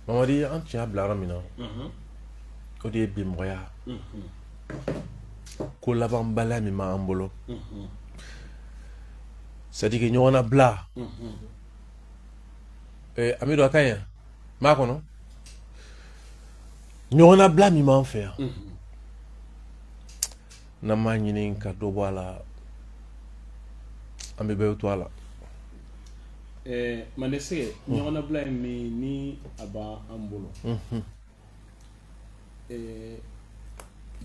Mamadi, an tun y'a bila yɔrɔ min na, o de ye bimɔgɔya ko labanbaliya min b'an bolo, c'est à dire que ɲɔgɔnnabila. Amidu, a ka ɲi n b'a kɔnɔ, ɲɔgɔnnabila min b'an fɛ yan, n'an m'a ɲini ka dɔ bɔ a la, an bɛ bɛɛ to a la. Mande Sege, ɲɔgɔnnabila ye min ni a b'an bolo,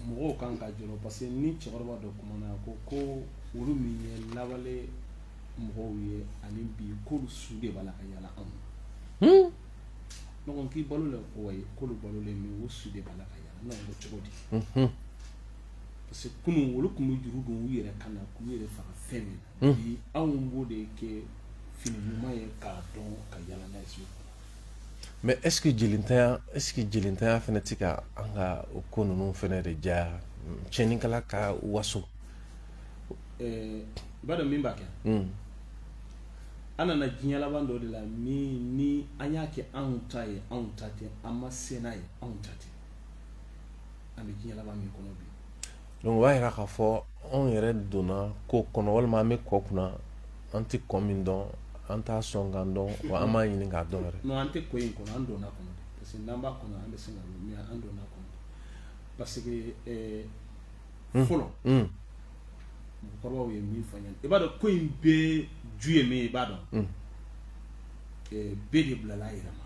mɔgɔw kan ka jɔrɔ, parce que ni cɛkɔrɔba dɔ kumana, ko olu min ye lawale mɔgɔw ye ani bi, k'olu su de b'a la ka yala anw. Ne ko k'i balo la ko wayi, k'olu balolen mais o su de b'a la ka yala. Ne ko cogo di? Parce que kunun olu tun bɛ juru don u yɛrɛ kan na k'u yɛrɛ faga fɛn min na, bi anw b'o de kɛ fini ɲuman ye k'a dɔn ka yala n'a ye sugu kɔnɔ. Mais est ce que jelintanya fana tɛ ka an ka o ko ninnu fana de diya tiɲɛnikɛla ka waso? I b'a dɔn min b'a kɛ, an nana diɲɛ laban dɔ de la min ni an y'a kɛ anw ta ye, anw ta tɛ, an ma se n'a ye, anw ta tɛ. An bɛ diɲɛ laban min kɔnɔ bi. Donc o b'a yira k'a fɔ anw yɛrɛ donna ko kɔnɔ, walima an bɛ kɔ kunna, an tɛ kɔ min dɔn, an t'a sɔn k'an dɔn, wa an b'a ɲini k'a dɔn yɛrɛ. Non, an tɛ kɔ in kɔnɔ, an donna kɔnɔ de, parce que n'an b'a kɔnɔ, an bɛ se ka mais an donna kɔnɔ parce que fɔlɔ mɔgɔkɔrɔbaw ye min fɔ an ɲɛna, i b'a dɔn ko in bɛɛ ju ye min ye, i b'a dɔn, bɛɛ de bilala a yɛrɛ ma.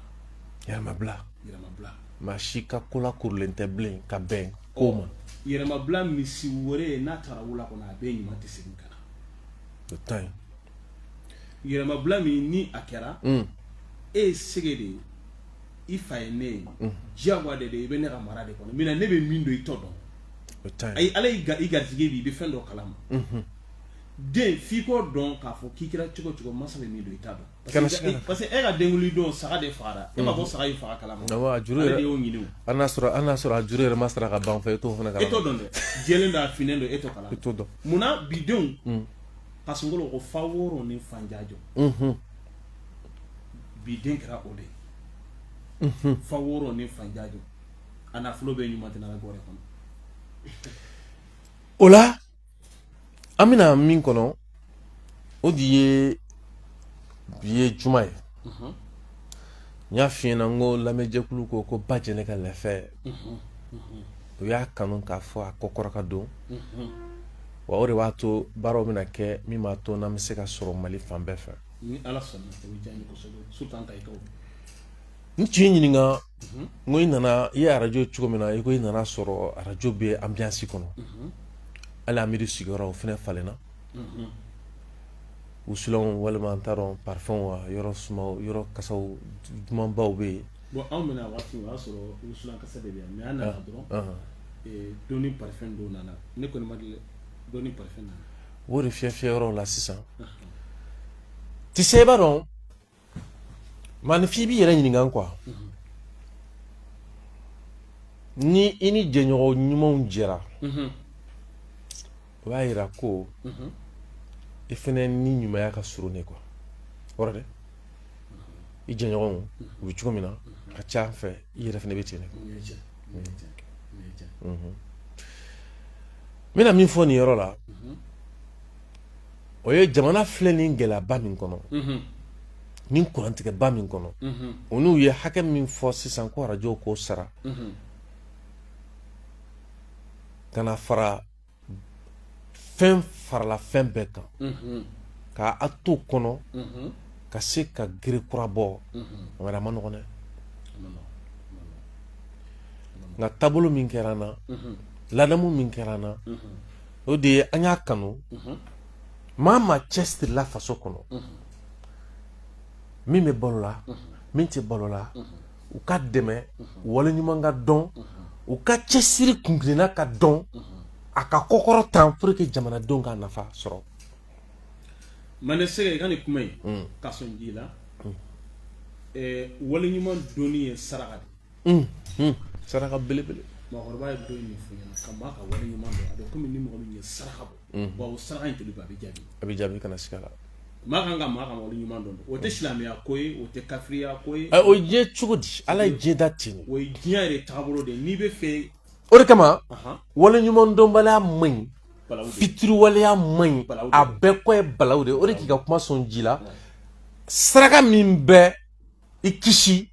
Yɛrɛmabila. Yɛrɛmabila. Maa si ka ko lakurulen tɛ bilen ka bɛn ko ma. Yɛrɛmabila, misi wɛrɛ n'a taara wula kɔnɔ, a bɛɛ ɲuman tɛ segin ka na. O ta ye. Yɛrɛmabila min ni a kɛra, e ye Sege de ye, i fa ye ne ye, diyagoya de i bɛ ne ka mara de kɔnɔ, mais ne bɛ min dɔn, i t'o dɔn. O ta ye. Ayi, ala y'i garijɛgɛ bi, i bɛ fɛn dɔ kalama. Den f'i k'o dɔn k'a fɔ k'i kɛra cogo cogo, masa bɛ min dɔn, i t'a dɔn. Parce que e ka denkundi don, saga de fagara, e ma fɔ saga y'i faga kalama. A juru yɛrɛ de y'o ɲini o. An n'a sɔrɔ a juru yɛrɛ ma sara ka ban fɛ, e t'o fana kalama. E t'o dɔn dɛ, jɛlen don, a finnen don, e t'o kalama. E t'o dɔn. Munna bidenw ka sunkalo ko fa woro ni fanjajɔ, bi den kɛra o de ye, fa woro ni fanjajɔ, a nafolo bɛ ɲuman tɛna gɔrɛ kɔnɔ. O la, an bɛna min kɔnɔ, o de ye bi ye juma ye. N y'a f'i ɲɛna n ko lamɛnjɛkulu ko ba jɛnɛ ka lɛfɛ, u y'a kanu k'a fɔ a kɔ kɔrɔ ka don wa, o de b'a to baaraw bɛna kɛ min b'a to n'an bɛ se ka sɔrɔ Mali fan bɛɛ fɛ. Ni Ala sɔnna, o bɛ diya n ye kosɛbɛ, surtout an Kayikaw. N tun y'i ɲininka n ko i nana i ye arajo cogo min na, i ko i nana sɔrɔ arajo bɛ ambiance kɔnɔ, hali Amidu sigiyɔrɔ o fana falenna, wusulanw walima n t'a dɔn parfum wa, yɔrɔ sumaw, yɔrɔ kasaw dumanbaw bɛ yen. Bon, anw bɛna waati min, o y'a sɔrɔ wusulan kasa de bɛ yan, mais an nana dɔrɔn, doni parfum dɔw nana, ne kɔni ma deli, doni parfum nana. O de fiyɛ fiyɛ yɔrɔw la sisan tu sais, i b'a dɔn, maaninfin, i b'i yɛrɛ ɲininka quoi, ni i ni jɛɲɔgɔn ɲumanw jɛra, o b'a yira ko i fɛnɛ ni ɲumanya ka surun ne quoi. O kɔrɔ dɛ, i jɛɲɔgɔnw u bɛ cogo min na, a ka ca fɛ i yɛrɛ fɛnɛ bɛ ten de. N bɛna min fɔ nin yɔrɔ la, o ye jamana filɛ nin gɛlɛyaba min kɔnɔ, ni kurantigɛba min kɔnɔ, o n'u ye hakɛ min fɔ sisan ko arajo k'o sara ka na fara fɛn farala fɛn bɛɛ kan, k'a to kɔnɔ ka se ka gere kura bɔ, o a ma nɔgɔn dɛ. Nka taabolo min kɛra an na, ladamu min kɛra an na, o de ye an y'a kanu. Maa cɛsirila faso kɔnɔ, min bɛ balo la, min tɛ balo la, u ka dɛmɛ, wale ɲuman ka dɔn, u ka cɛsiri kunkilenna ka dɔn, a ka kɔkɔrɔ tan pour que jamanadenw ka nafa sɔrɔ. Mande Sege, i ka nin kuma in ka sɔn ji la, wale ɲuman donni ye saraka de. Saraka belebele. Mɔgɔkɔrɔba ye don min fɔ ɲɛna ka maa ka wale ɲuman dɔn, a bɛ komi ni mɔgɔ min ye saraka bɔ, wa o saraka in toli a bɛ jaabi. A bɛ jaabi, kana siga la. Maa kan ka maa ka wale ɲuman dɔn, o tɛ silamɛya ko ye, o tɛ kafiriya ko ye. O ye diɲɛ cogo di, Ala ye diɲɛ da ten de. O ye diɲɛ yɛrɛ taabolo de ye, n'i bɛ fɛ. O de kama wale ɲuman dɔnbaliya man ɲi, fitiriwaleya man ɲi, a bɛɛ kɔ ye balawu de ye. O de k'i ka kuma sɔn ji la, saraka min bɛ i kisi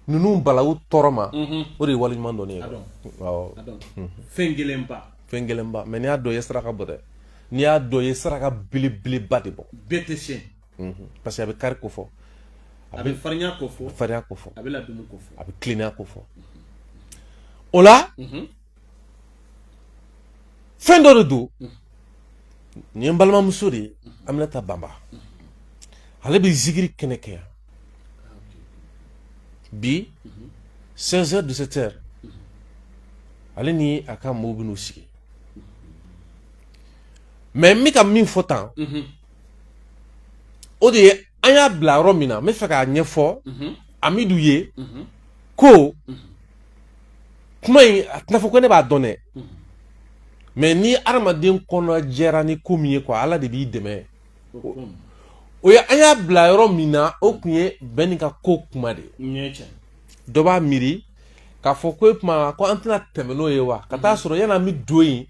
ninnu balawu tɔɔrɔ ma, o de ye wale ɲuman dɔnni ye. Awɔ, fɛn gɛlɛnba. Fɛn gɛlɛnba, mais n'i y'a dɔn, i ye saraka bɔ dɛ. N'i y'a dɔn, i ye saraka belebeleba de bɔ. Bɛɛ tɛ se. Parce que a bɛ kari ko fɔ. A bɛ farinya ko fɔ. Farinya ko fɔ. A bɛ ladumu ko fɔ. A bɛ tilennenya ko fɔ. O la, fɛn dɔ de don. Nin ye n balimamuso de ye, Aminata Banba. Ale bɛ zikiri kɛnɛ kɛ yan bi 16h 17h, ale ni a ka mɔgɔw bɛ n'u sigi. Mais n bɛ ka min fɔ tan, o de ye an y'a bila yɔrɔ min na, n bɛ fɛ k'a ɲɛfɔ Amidu ye ko kuma in, a tɛna fɔ ko ne b'a dɔn dɛ, mais ni hadamaden kɔnɔ jɛra ni ko min ye quoi, Ala de b'i dɛmɛ. O ye an y'a bila yɔrɔ min na, o tun ye bɛɛ n'i ka ko kuma de ye. Dɔ b'a miiri k'a fɔ ko e kuma ko an tɛna tɛmɛ n'o ye wa, ka taa sɔrɔ yanni an bɛ don yen,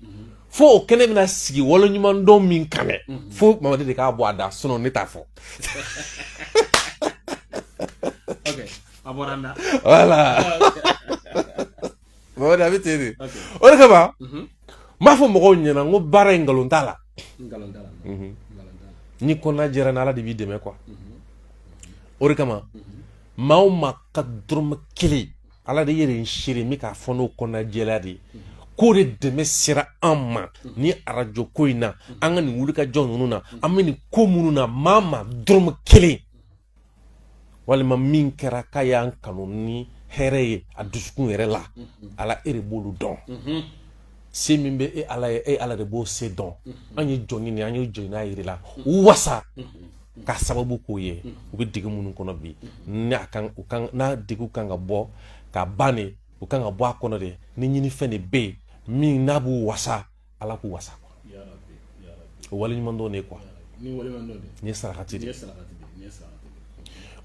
fo o kɛnɛ bɛna sigi wale ɲuman dɔn min kan dɛ, fo Mamadi de k'a bɔ a da, sinon ne t'a fɔ. Ok, a bɔra n da. Voilà, Mamadi, a bɛ ten de. O de kama n b'a fɔ mɔgɔw ɲɛna n ko baara in, nkalon t'a la. Nkalon t'a la. Ni kɔnɔna jɛra ni Ala de b'i dɛmɛ quoi. O de kama maa o maa ka dɔrɔmɛ kelen, Ala de yɛrɛ n seere, n bɛ k'a fɔ n'o kɔnɔna jɛlenya de ye, k'o de dɛmɛ sera an ma ni arajo ko in na, an ka nin wulikajɔ ninnu na, an bɛ nin ko minnu na. Maa maa dɔrɔmɛ kelen walima min kɛra k'a y'an kanu ni hɛrɛ ye a dusukun yɛrɛ la, Ala e de b'olu dɔn. Se min bɛ e Ala ye, e Ala de b'o se dɔn. An ye jɔn ɲini, an ye jɔn n'a yir'i la, wasa k'a sababu k'o ye. U bɛ degun minnu kɔnɔ bi, n'a kan u kan n'a degun kan ka bɔ ka ban de, u kan ka bɔ a kɔnɔ de. Ni ɲinifɛn de bɛ yen min n'a b'u wasa, Ala k'u wasa. O waleɲuman dɔn de ye quoi. Nin ye sarakati de ye.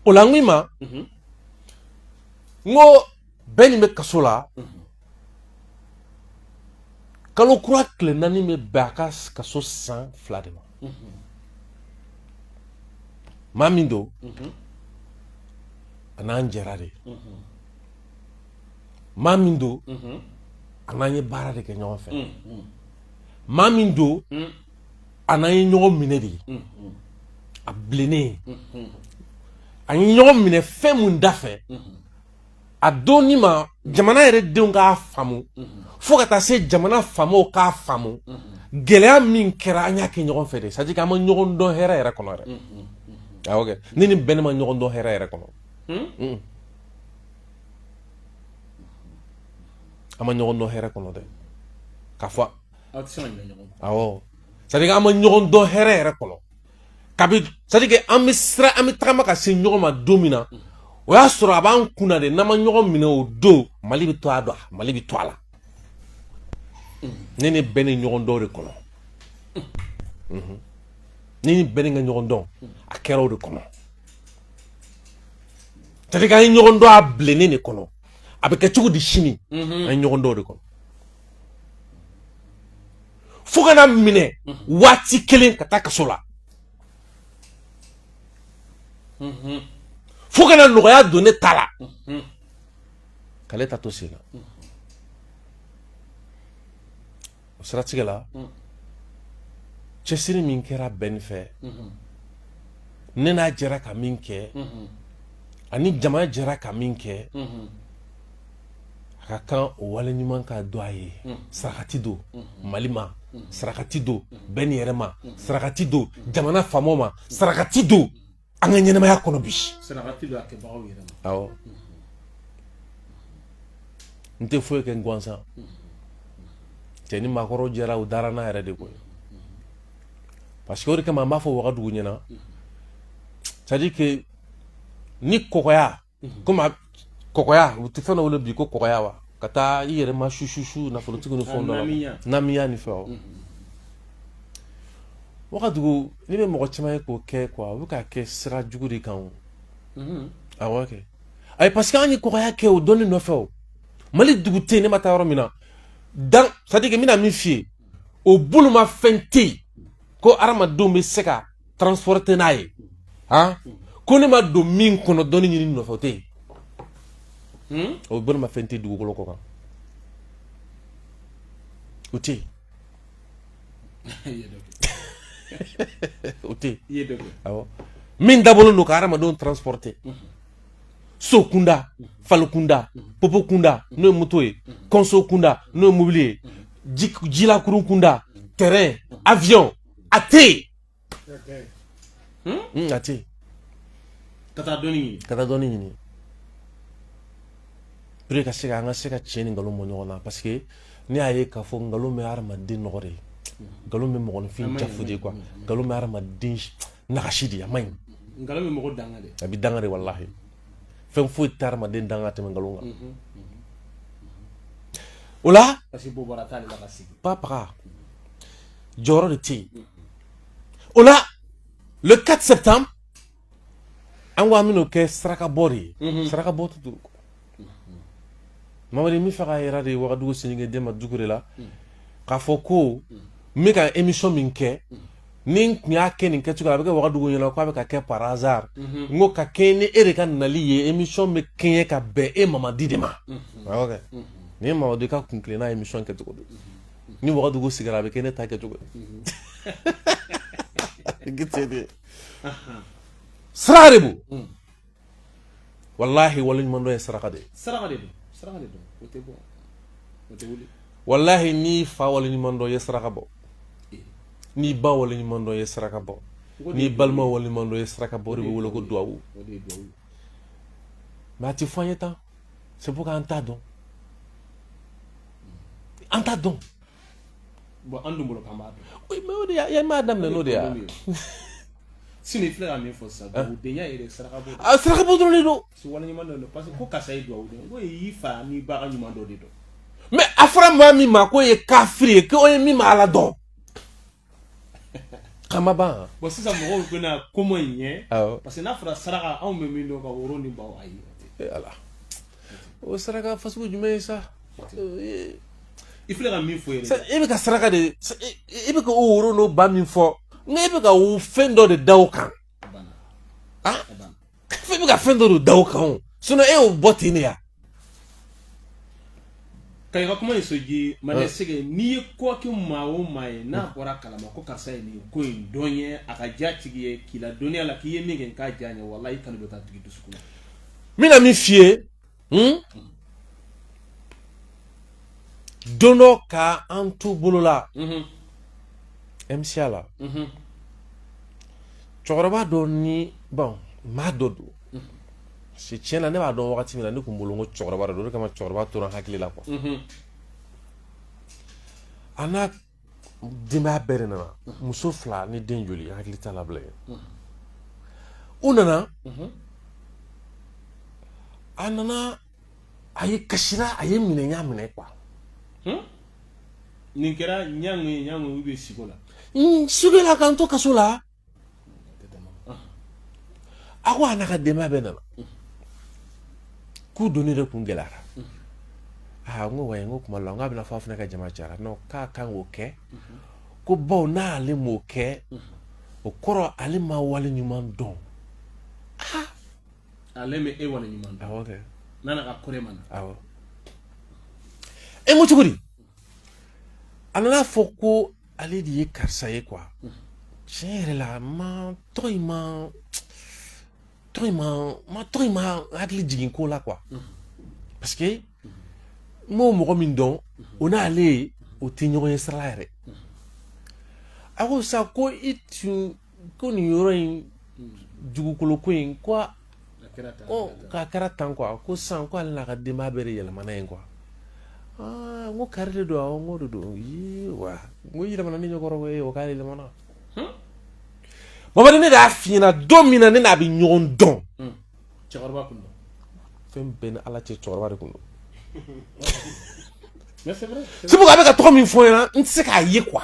O la n ko i ma, n ko bɛɛ nin bɛ kaso la, kalo kura tile 4 bɛ bɛn a ka kaso san 2 de ma. Maa min don, a n'an jɛra de. Maa min don, a n'an ye baara de kɛ ɲɔgɔn fɛ. Maa min don, a n'an ye ɲɔgɔn minɛ de. A bilennen, a ye ɲɔgɔn minɛ fɛn mun da fɛ, a donni ma jamana yɛrɛ denw k'a faamu, fo ka taa se jamana faamaw k'a faamu. Gɛlɛya min kɛra, an y'a kɛ ɲɔgɔn fɛ de. C'est à dire qu'an ma ɲɔgɔn dɔn hɛrɛ yɛrɛ kɔnɔ yɛrɛ. Awɔ kɛ, ne ni bɛn ne ma ɲɔgɔn dɔn hɛrɛ yɛrɛ kɔnɔ. An ma ɲɔgɔn dɔn hɛrɛ kɔnɔ dɛ, k'a fɔ. Awɔ, c'est à dire qu'an ma ɲɔgɔn dɔn hɛrɛ yɛrɛ kɔnɔ kabi. C'est à dire que an bɛ sira, an bɛ tagama ka se ɲɔgɔn ma don min na, o y'a sɔrɔ a b'an kun na de, n'an ma ɲɔgɔn minɛ o don, Mali bɛ to a dɔn, Mali bɛ to a la. Ne ni bɛn ni ɲɔgɔn dɔn de kɔnɔ, ne ni bɛn ka ɲɔgɔn dɔn, a kɛra o de kɔnɔ. C'est à dire qu'an ye ɲɔgɔn dɔn a bilennen de kɔnɔ. A bɛ kɛ cogo di sini? An ye ɲɔgɔn dɔn o de kɔnɔ fo ka na minɛ waati kelen ka taa kaso la, fo ka na nɔgɔya don ne ta la, k'ale ta to sen na. O siratigɛ la, cɛsiri min kɛra bɛn fɛ, ne n'a jɛra ka min kɛ, ani jama jɛra ka min kɛ, a ka kan o wale ɲuman ka dɔn a ye. Sarakati don Mali ma, sarakati don bɛn yɛrɛ ma, sarakati don jamana faamaw ma, sarakati don an ka ɲɛnamaya kɔnɔ bi. Sarakati don a kɛbagaw yɛrɛ ma. Awɔ, n tɛ foyi kɛ n gansan cɛ ni maakɔrɔw jɛra, u dara n'a yɛrɛ de koyi. Parce que o de kama an b'a fɔ Wagadugu ɲɛna, c'est à dire que ni kɔgɔya, komi kɔgɔya, u tɛ fɛn dɔ wele bi ko kɔgɔya wa, ka taa i yɛrɛ ma su su su nafolotigi ni fɛnw dɔ la, namiya ni fɛnw. Wagadugu, ne bɛ mɔgɔ caman ye k'o kɛ quoi, u bɛ k'a kɛ sira jugu de kan o. Awɔ kɛ, ayi, parce que an ye kɔgɔya kɛ o dɔnni nɔfɛ. O Mali dugu tɛ yen ne ma taa yɔrɔ min na dan, c'est à dire que n bɛna min f'i ye, o bolomafɛn tɛ yen ko hadamadenw bɛ se ka transporter n'a ye, han, ko ne ma don min kɔnɔ dɔnni ɲini nɔfɛ, o tɛ yen. O bolomafɛn tɛ dugukolo kɔ kan, o tɛ yen, o tɛ yen. Awɔ, min dabɔlen don ka hadamadenw transporter, so kunda, fali kunda, popo kunda n'o ye moto ye, kɔnso kunda n'o ye mobili ye, jilakurun kunda, train, avion, a tɛ yen, a tɛ yen. Ka taa dɔnni ɲini. Ka taa dɔnni ɲini pour que ka se ka an ka se ka tiɲɛ ni nkalon bɔ ɲɔgɔn na, parce que ne y'a ye k'a fɔ nkalon bɛ hadamaden nɔgɔ de ye, nkalon bɛ mɔgɔninfin jafu de quoi, nkalon bɛ hadamaden nagasi de, a man ɲi. Nkalon bɛ mɔgɔ danga de. A bɛ danga de, walahi. Fɛn foyi tɛ hadamaden danga tɛmɛ nkalon kan. O la parce que bɔ bɔra t'ale la ka sigi. Pa paga jɔyɔrɔ de tɛ yen. O la, le 4 septembre, an ko an bɛn'o kɛ saraka bɔ de ye. Saraka bɔ tɛ duuru. Mamadi min fɛ k'a yɛrɛ de Wagadugu sinikɛden ma Dukure la, k'a fɔ ko n bɛ ka émission min kɛ, ni n tun y'a kɛ nin kɛcogo la, a bɛ kɛ Wagadugu ɲɛna k'a bɛ ka kɛ par hasard. N ko ka kɛɲɛ ni e de ka nali ye, émission bɛ kɛɲɛ ka bɛn e Mamadi de ma. Awɔ kɛ, nin ye Mamadi ka kun tilenna émission kɛcogo de. Ni Wagadugu sigira, a bɛ kɛ ne ta kɛcogo ye. Sira de bon, walahi, waleɲumandɔn ye saraka de ye. Saraka de don, saraka de don, o tɛ bɔ, o tɛ wuli. Walahi, n'i fa waleɲumandɔn ye saraka bɔ, n'i ba waleɲumandɔn ye saraka bɔ, n'i balima waleɲumandɔn ye saraka bɔ, o de bɛ wele ko duwawu. O de ye duwawu. Mais a tɛ fɔ an ye tan, c'est pour que an t'a dɔn, an t'a dɔn. Bon, an dun bolo k'an b'a dɔn. Oui, mais o de y'a m'a daminɛ n'o de ye. Sini filɛ ka min fɔ sisan, dugawudenya yɛrɛ saraka bɔ. A saraka bɔ dɔrɔn de don. Waleɲuman dɔ don, parce que ko karisa ye duwawu ko y'i fa n'i ba ka ɲuman dɔ de dɔn. Mais a fɔra maa min ma k'o ye kafiri ye, k'o ye min ma Ala dɔn, k'a ma ban. Bon, sisan mɔgɔw bɛna ko in ɲɛ. Awɔ. Parce que n'a fɔra saraka, anw bɛ min dɔn, ka woro ni baw, ayi. Ala, o saraka fasugu jumɛn ye sa? I filɛ ka min fɔ yɛrɛ. E bɛ ka saraka de, e bɛ ka o woro n'o ba min fɔ, nka e bɛ ka o fɛn dɔ de da o kan. Ah, e bɛ ka fɛn dɔ de da o kan o, sinon e y'o bɔ ten de ya. Ka i ka kuma in soji Mande Sege, n'i ye ko kɛ maa o maa ye, n'a bɔra kalama ko karisa ye nin ko in dɔn ye, a ka diya tigi ye k'i la dɔnniya la, k'i ye min kɛ k'a diya n ye, walahi, i kanu bɛ taa tigi dusukun na. N bɛna min f'i ye, don dɔ ka an to bolo la MCA la, cɛkɔrɔba dɔ ni, bon, maa dɔ don, parce que tiɲɛ na, ne b'a dɔn wagati min na, ne kun bolo ko cɛkɔrɔba dɔ don, o de kama cɛkɔrɔba tora n hakili la quoi. A n'a denbaya bɛɛ de nana, muso fila ni den joli, hakili t'a la bilen. U nana, a nana, a ye kasira, a ye minɛ, n y'a minɛ quoi. Nin kɛra ɲango ɲango u bɛ siko la. Siko la, k'an to kaso la. A ko a n'a ka denbaya bɛɛ nana, k'u donni de kun gɛlɛyara. Aa, n ko wayi, n ko kuma la, n k'a bɛna fɔ a fana ka jama cayara. Non, k'a kan k'o kɛ, ko bawo n'ale m'o kɛ, o kɔrɔ ale ma wale ɲuman dɔn. Ale bɛ e wale ɲuman dɔn. Awɔ kɛ. N'a n'a ka kɔrɛ ma na. Awɔ. E ko cogo di? A nana fɔ ko ale de ye karisa ye quoi. Tiɲɛ yɛrɛ la, ma tɔgɔ in ma tɔgɔ in ma ma tɔgɔ in ma hakili jigin ko la quoi, parce que n m'o mɔgɔ min dɔn, o n'ale o tɛ ɲɔgɔn ye sira la yɛrɛ. A ko sa ko i tun ko nin yɔrɔ in dugukolo ko in ko k'a kɛra tan quoi, ko sisan ko ale n'a ka denbaya bɛɛ de yɛlɛmana yen quoi. Aa, n ko kari de don. Awɔ, n ko de don. Yee wa, n ko i yɛlɛmana ne ɲɛkɔrɔ ko ee, o k'ale yɛlɛmana. Mamadi, ne de y'a f'i ɲɛna don min na ne n'a bɛ ɲɔgɔn dɔn. Cɛkɔrɔba kun don. Fɛn bɛɛ ni Ala cɛ, cɛkɔrɔba de kun don. Mais c'est vrai. C'est pourquoi a bɛ ka tɔgɔ min fɔ n ɲɛna, n tɛ se k'a ye quoi.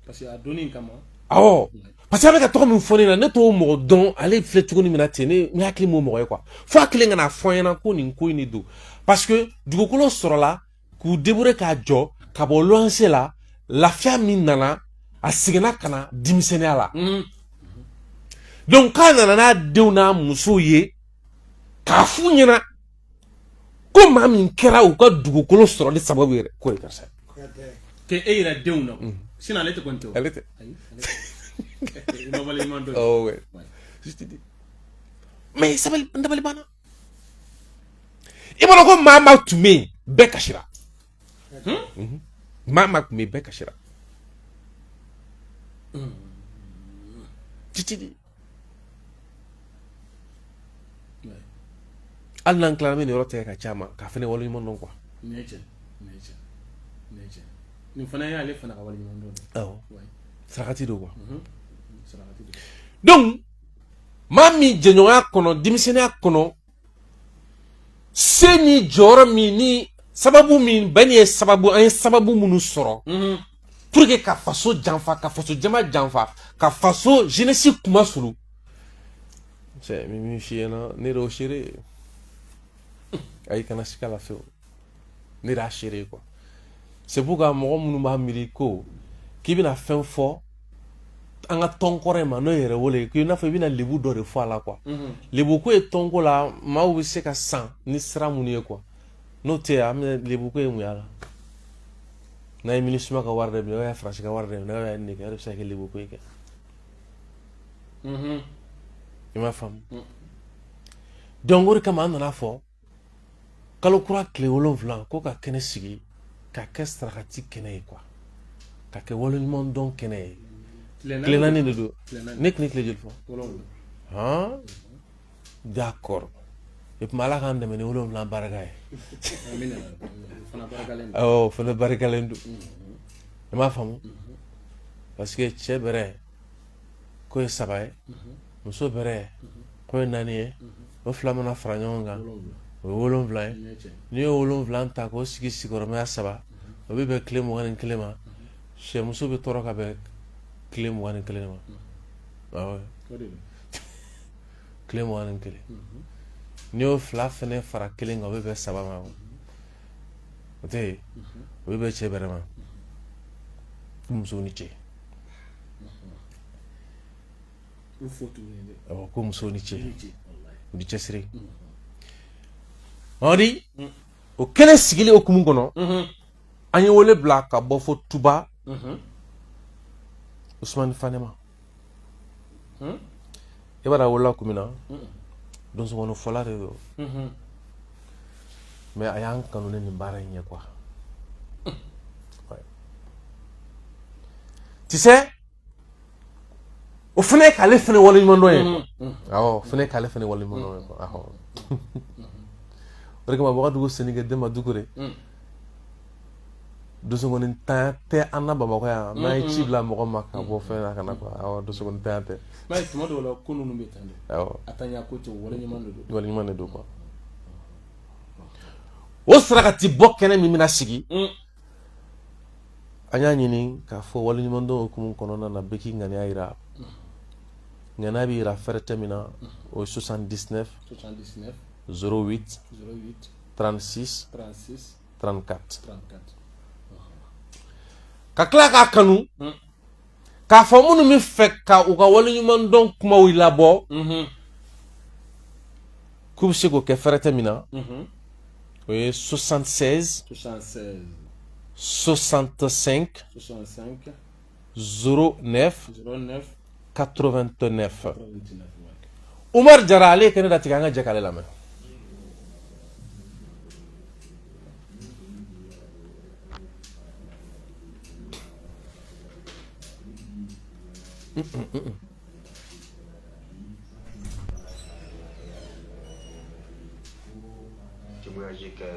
Parce que a donni kama. Awɔ, parce que a bɛ ka tɔgɔ min fɔ ne na, ne t'o mɔgɔ dɔn. Ale filɛ cogo min na ten, ne hakili m'o mɔgɔ ye quoi. Fo a kelen ka n'a fɔ n ɲɛna ko nin ko in de don, parce que dugukolo sɔrɔla k'u débrouiller k'a jɔ ka bɔ luwanse la. Lafiya min nana, a seginna ka na denmisɛnninya la. Donc k'a nana n'a denw n'a musow ye k'a f'u ɲɛna ko maa min kɛra u ka dugukolo sɔrɔli sababu yɛrɛ, k'o ye karisa ye. K'e yɛrɛ denw na, sinon ale tɛ kɔni tɛ o. Ale tɛ. Ayi, ale tɛ. I ma waleɲuman dɔn. Oh ouais. Je te dis. Mais sabali, n dabali banna. I b'a dɔn ko maa maa tun bɛ yen, bɛɛ kasira. Maa maa tun bɛ yen, bɛɛ kasira. Je te dis. Hali n'an tilala, an bɛ nin yɔrɔ tigɛ ka ci a ma k'a fana waleɲuman dɔn quoi. Nin ye tiɲɛ, nin ye tiɲɛ, nin ye tiɲɛ. Nin fana y'ale fana ka waleɲuman dɔn. Awɔ. Sarakati don quoi. Sarakati don. Donc maa min jɛɲɔgɔnya kɔnɔ, denmisɛnninya kɔnɔ, se ni jɔyɔrɔ min ni sababu min bɛɛ ni ye sababu, an ye sababu minnu sɔrɔ pour que ka faso janfa, ka faso jama janfa, ka faso jeunesse kuma sulu. Cɛ, min f'i ɲɛna, ne de y'o seere ye. Ayi, kana siga la fewu, ne de y'a seere ye quoi. C'est pourquoi mɔgɔ minnu b'a miiri ko k'i bɛna fɛn fɔ an ka tɔn kɔrɔ in ma, n'o ye yɛrɛwolo ye, k'i n'a fɔ i bɛna lebu dɔ de fɔ a la quoi. Lebu ko ye tɔnko la, maaw bɛ se ka san ni sira minnu ye quoi. N'o tɛ, an bɛ lebu ko ye mun y'a la? N'a ye MINUSMA ka wari de minɛ, o y'a Faransi ka wari de minɛ, o y'a nin kɛ, o de bɛ se ka kɛ lebu ko ye kɛ. I m'a faamu? Donc o de kama an nana fɔ kalo kura tile 7 ko ka kɛnɛ sigi, ka kɛ sarakati kɛnɛ ye quoi, ka kɛ waleɲuman dɔn kɛnɛ ye. Tile 4 de don. Ne tun ye tile joli fɔ? Han, d'accord. Et puis Ala k'an dɛmɛ ni 7 barika ye. Awɔ, o fana barikalen don. I m'a faamu? Parce que cɛ bɛrɛ k'o ye 3 ye, muso bɛrɛ k'o ye 4 ye, o fila mana fara ɲɔgɔn kan, o ye 7 ye. N'i ye 7 ta k'o sigi sigiyɔrɔmaya 3, o bɛ bɛn tile 21 ma. Sɛmuso bɛ tɔɔrɔ ka bɛn tile 21 ma. Awɔ, tile 21. N'i y'o fila fɛnɛ fara kelen kan, o bɛ bɛn 3 ma. O tɛ yen, o bɛ bɛn cɛ bɛrɛ ma. Ko musow ni ce. Awɔ, ko musow ni ce, u ni cɛsiri. Mamadi, o kɛnɛ sigili hukumu kɔnɔ, an ye wele bila ka bɔ fo Tuba, Usumani Fane ma. I b'a dɔn a wolola kun min na, donsokɔnɔ fɔla de don, mais a y'an kanu ni nin baara in ye quoi. Tu sais, o fana ye k'ale fana waleɲuman dɔn ye quoi. Awɔ, o fana ye k'ale fana waleɲuman dɔn ye quoi. Awɔ, o de kama Wagadugu Senikɛ Denba Dukure, donsokɔni tanya tɛ an na Bamakɔ yan, n'an ye ci bila mɔgɔ ma ka bɔ fɛn na ka na quoi. Awɔ, donsokɔni tanya tɛ. Mais tuma dɔw la, ko ninnu bɛ tan de. Awɔ. A tanya ko tɛ, waleɲuman de don. Waleɲuman de don quoi. O sarakati bɔ kɛnɛ min bɛna sigi, an y'a ɲini k'a fɔ waleɲuman dɔn hukumu kɔnɔna na, bɛɛ k'i ŋaniya yira. Ŋaniya bɛ yira fɛrɛ tɛ min na, o ye 79 79 08 08 36 36 34. 34. Ka tila k'a kanu k'a fɔ minnu bɛ fɛ ka u ka waleɲuman dɔn kumaw labɔ, k'u bɛ se k'o kɛ fɛrɛ tɛ min na, o ye 76 76 65 65 09 09 89. 89, ouais. Umar Jara, ale ye kɛnɛ datigɛ, an ka jɛ k'ale lamɛn. Témoignage kɛ.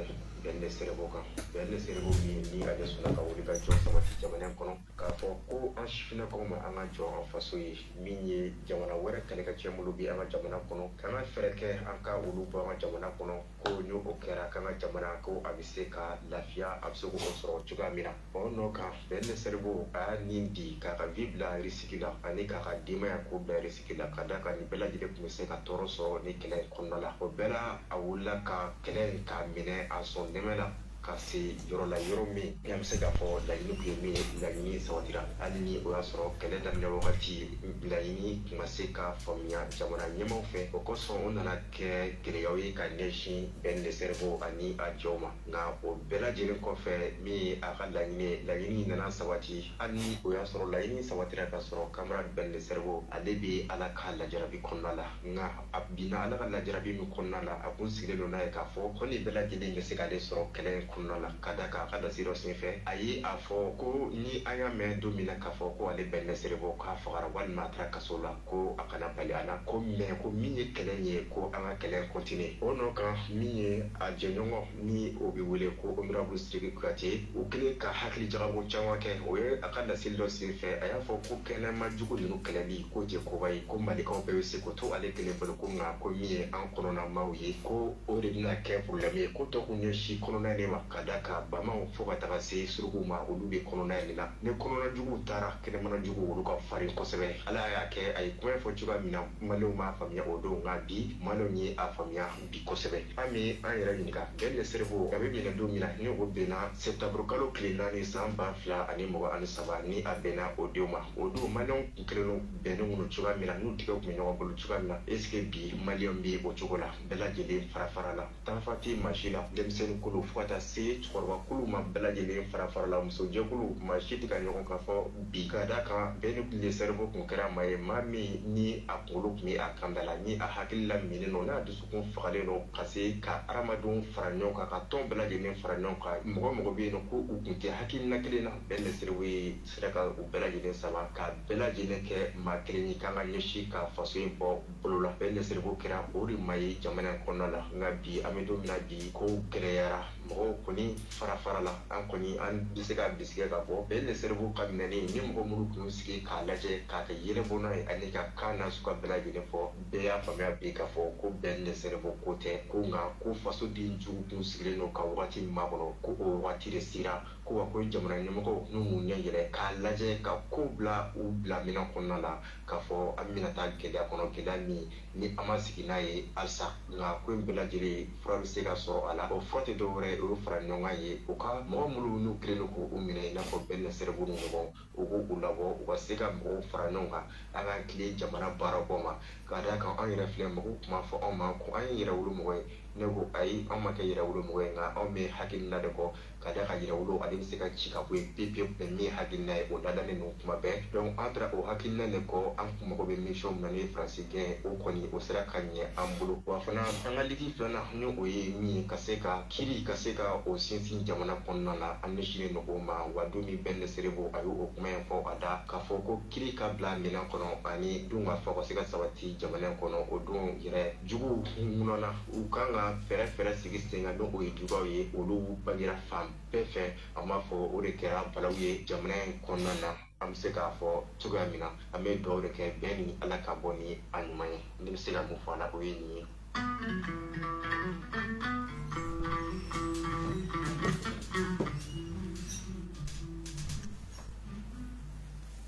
Ben le Cerveau kan. Ben le Cerveau min ni ale sɔnna ka wuli ka jɔ sabati jamana in kɔnɔ, k'a fɔ ko an sifinnakaw ma an ka jɔ an faso ye, min ye jamana wɛrɛ kɛlɛkɛcɛ minnu bɛ an ka jamana kɔnɔ, k'an ka fɛɛrɛ kɛ an ka olu bɔ an ka jamana kɔnɔ, ko ni o kɛra k'an ka jamana ko a bɛ se ka lafiya, a bɛ se k'o sɔrɔ cogoya min na. O nɔ kan, Ben le Cerveau a y'a nin di k'a ka vie bila risque la ani k'a ka denbaya ko bila risque la, ka d'a kan nin bɛɛ lajɛlen tun bɛ se ka tɔɔrɔ sɔrɔ ni kɛlɛ in kɔnɔna la. O bɛɛ la, a wulila ka kɛlɛ in k'a minɛ a sɔn nɛmɛ la ka se yɔrɔ la, yɔrɔ min an bɛ se k'a fɔ laɲini tun ye min ye, laɲini sabatira, hali ni o y'a sɔrɔ kɛlɛ daminɛ wagati laɲini tun ma se ka faamuya jamana ɲɛmaaw fɛ. O kosɔn o nana kɛ gɛlɛyaw ye ka ɲɛsin Ben le Cerveau ani a jɔw ma. Nka o bɛɛ lajɛlen kɔfɛ, min ye a ka laɲini ye, laɲini nana sabati, hali ni o y'a sɔrɔ laɲini sabatira ka sɔrɔ camarade Ben le Cerveau ale bɛ Ala ka lajarabi kɔnɔna la. Nka a binna Ala ka lajarabi min kɔnɔna la, a kun sigilen don n'a ye k'a fɔ ko nin bɛɛ lajɛlen bɛ se k'ale sɔrɔ kɛlɛ in kɔnɔna la, ka d'a kan a ka laseli dɔ senfɛ, a ye a fɔ ko ni an y'a mɛn don min na k'a fɔ ko ale Ben le Cerveau k'a fagara walima a taara kaso la, ko a kana bali a la, ko mais ko min ye kɛlɛ ye, ko an ka kɛlɛ continuer. O nɔ kan, min ye a jɛɲɔgɔn ni o bɛ wele ko honorable Sidiki Kuyate, o kɛlen ka hakili jagabɔ caman kɛ, o ye a ka laseli dɔ senfɛ, a y'a fɔ ko kɛnɛma jugu ninnu kɛlɛli ko tɛ koba ye, ko malikaw bɛɛ bɛ se k'o to ale kelen bolo, ko nka ko min ye an kɔnɔnamaw ye, ko o de bɛna kɛ problème ye, ko tɔ k'u ɲɛsin kɔnɔna de ma, ka d'a kan bamaw fo ka taga se surukuw ma, olu bɛ kɔnɔna in de la. Ni kɔnɔna juguw taara, kɛnɛmana juguw olu ka farin kosɛbɛ. Ala y'a kɛ a ye kuma fɔ cogoya min na, maliyɛnw m'a faamuya o don, nka bi maliyɛnw ye a faamuya bi kosɛbɛ. An bɛ an yɛrɛ ɲininka, Ben le Cerveau a bɛ minɛ don min na, ni o bɛnna septembre kalo tile 4 san 2023, ni a bɛnna o don ma, o don maliyɛnw kun kɛlen don bɛnnen don cogoya min na, n'u tigɛ tun bɛ ɲɔgɔn bolo cogoya min na, est ce que bi maliyɛnw bɛ o cogo la? Bɛɛ lajɛlen fara fara la, tanfa tɛ maa si la, denmisɛnnin kulu fo ka taa se cɛkɔrɔba kulu ma, bɛɛ lajɛlen fara fara la, musojɛkulu, maa si tɛ ka ɲɔgɔn kan fɔ bi, ka d'a kan Ben le Cerveau kun kɛra maa ye, maa min ni a kunkolo tun bɛ a kan da la, ni a hakili la minen don, n'a dusukun fagalen don ka se ka hadamadenw fara ɲɔgɔn kan, ka tɔn bɛɛ lajɛlen fara ɲɔgɔn kan. Mɔgɔ mɔgɔ bɛ yen nɔ ko u kun tɛ hakilina kelen na, Ben le Cerveau ye sera ka u bɛɛ lajɛlen sama, ka bɛɛ lajɛlen kɛ maa kelen ye k'an ka ɲɛsin ka faso in bɔ bolo la. Ben le Cerveau kɛra o de maa ye jamana in kɔnɔna la. Nka bi an bɛ don min na bi, kow gɛlɛyara, mɔgɔw kɔni fara fara la. An kɔni an bɛ se ka bisigiya k'a fɔ Ben le Cerveau ka minɛni, ni mɔgɔ minnu tun sigi k'a lajɛ k'a kɛ yɛlɛbɔnna ye ani ka kan na sugu bɛɛ lajɛlen fɔ, bɛɛ y'a faamuya bi k'a fɔ ko Ben le Cerveau ko tɛ ko, nka ko fasoden jugu kun sigilen don ka wagati min makɔnɔ, ko o wagati de sera, ko wa ko jamana ɲɛmɔgɔw n'u m'u ɲɛ yɛlɛ k'a lajɛ ka ko bila u bila minɛn kɔnɔna la, k'a fɔ an bɛna taa gɛlɛya kɔnɔ, gɛlɛya min ni an ma sigi n'a ye halisa. Nka ko in bɛɛ lajɛlen fura bɛ se ka sɔrɔ a la, o fura tɛ dɔwɛrɛ ye, o ye fara ɲɔgɔn kan ye. U ka mɔgɔ minnu n'u kɛlen don k'u minɛ, i n'a fɔ Ben le Cerveau ni ɲɔgɔn, u k'u labɔ, u ka se ka mɔgɔw fara ɲɔgɔn kan, an ka tilen jamana baarabɔ ma, ka d'a kan an yɛrɛ filɛ, mɔgɔw tun b'a fɔ anw ma ko an ye yɛrɛwolo mɔgɔ ye. Ne ko ayi, anw ma kɛ yɛrɛwolo mɔgɔ ye, nka anw bɛ hakilina de kɔ, ka d'a kan yɛrɛwolo ale bɛ se ka ci ka bɔ yen pewu pewu, mais min hakilina ye o ladalen don kuma bɛɛ. Donc an taara o hakilina de kɔ. An kun mago bɛ mission min na, n'o ye Faransi gɛn, o kɔni o sera ka ɲɛ an bolo. Wa fana an ka lutte filanan, ni o ye min ye ka se ka kiri ka se ka o sinsin jamana kɔnɔna la, an ɲɛsinnen don o ma. Wa don min Ben le Cerveau a y'o kuma in fɔ a da, k'a fɔ ko kiri ka bila minɛn kɔnɔ ani don ka fɔ ka se ka sabati jamana in kɔnɔ, o don yɛrɛ juguw ŋunana, u kan ka fɛɛrɛ fɛɛrɛ sigi sen kan, n'o ye juguyaw ye, olu bangera fan bɛɛ fɛ. An b'a fɔ o de kɛra balawu ye jamana in kɔnɔna na. An bɛ se k'a fɔ cogoya min na, an bɛ dugawu de kɛ bɛɛ ni Ala ka bɔ ni a ɲuman ye. Ne bɛ se ka mun fɔ a la, o ye nin ye.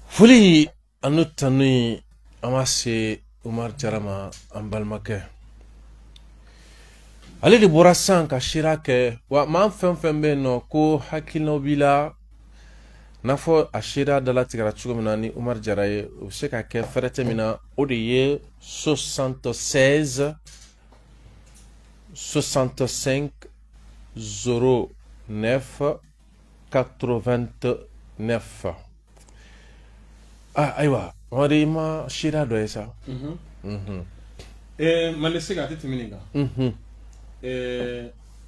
Foli ani tanu ye an b'a se Umaru Jara ma, an balimakɛ. Ale de bɔra sisan ka seereya kɛ. Wa maa fɛn fɛn bɛ yen nɔ ko hakilinaw b'i la, n'a fɔ a seereya dalatigɛra cogo min na ni Umaru Jara ye, o bɛ se ka kɛ fɛrɛtɛ min na, o de ye 76 65 09 89. Ah, ayiwa Mamadi, i ma seereya dɔ ye sa? Mali se a tɛ tɛmɛ nin kan.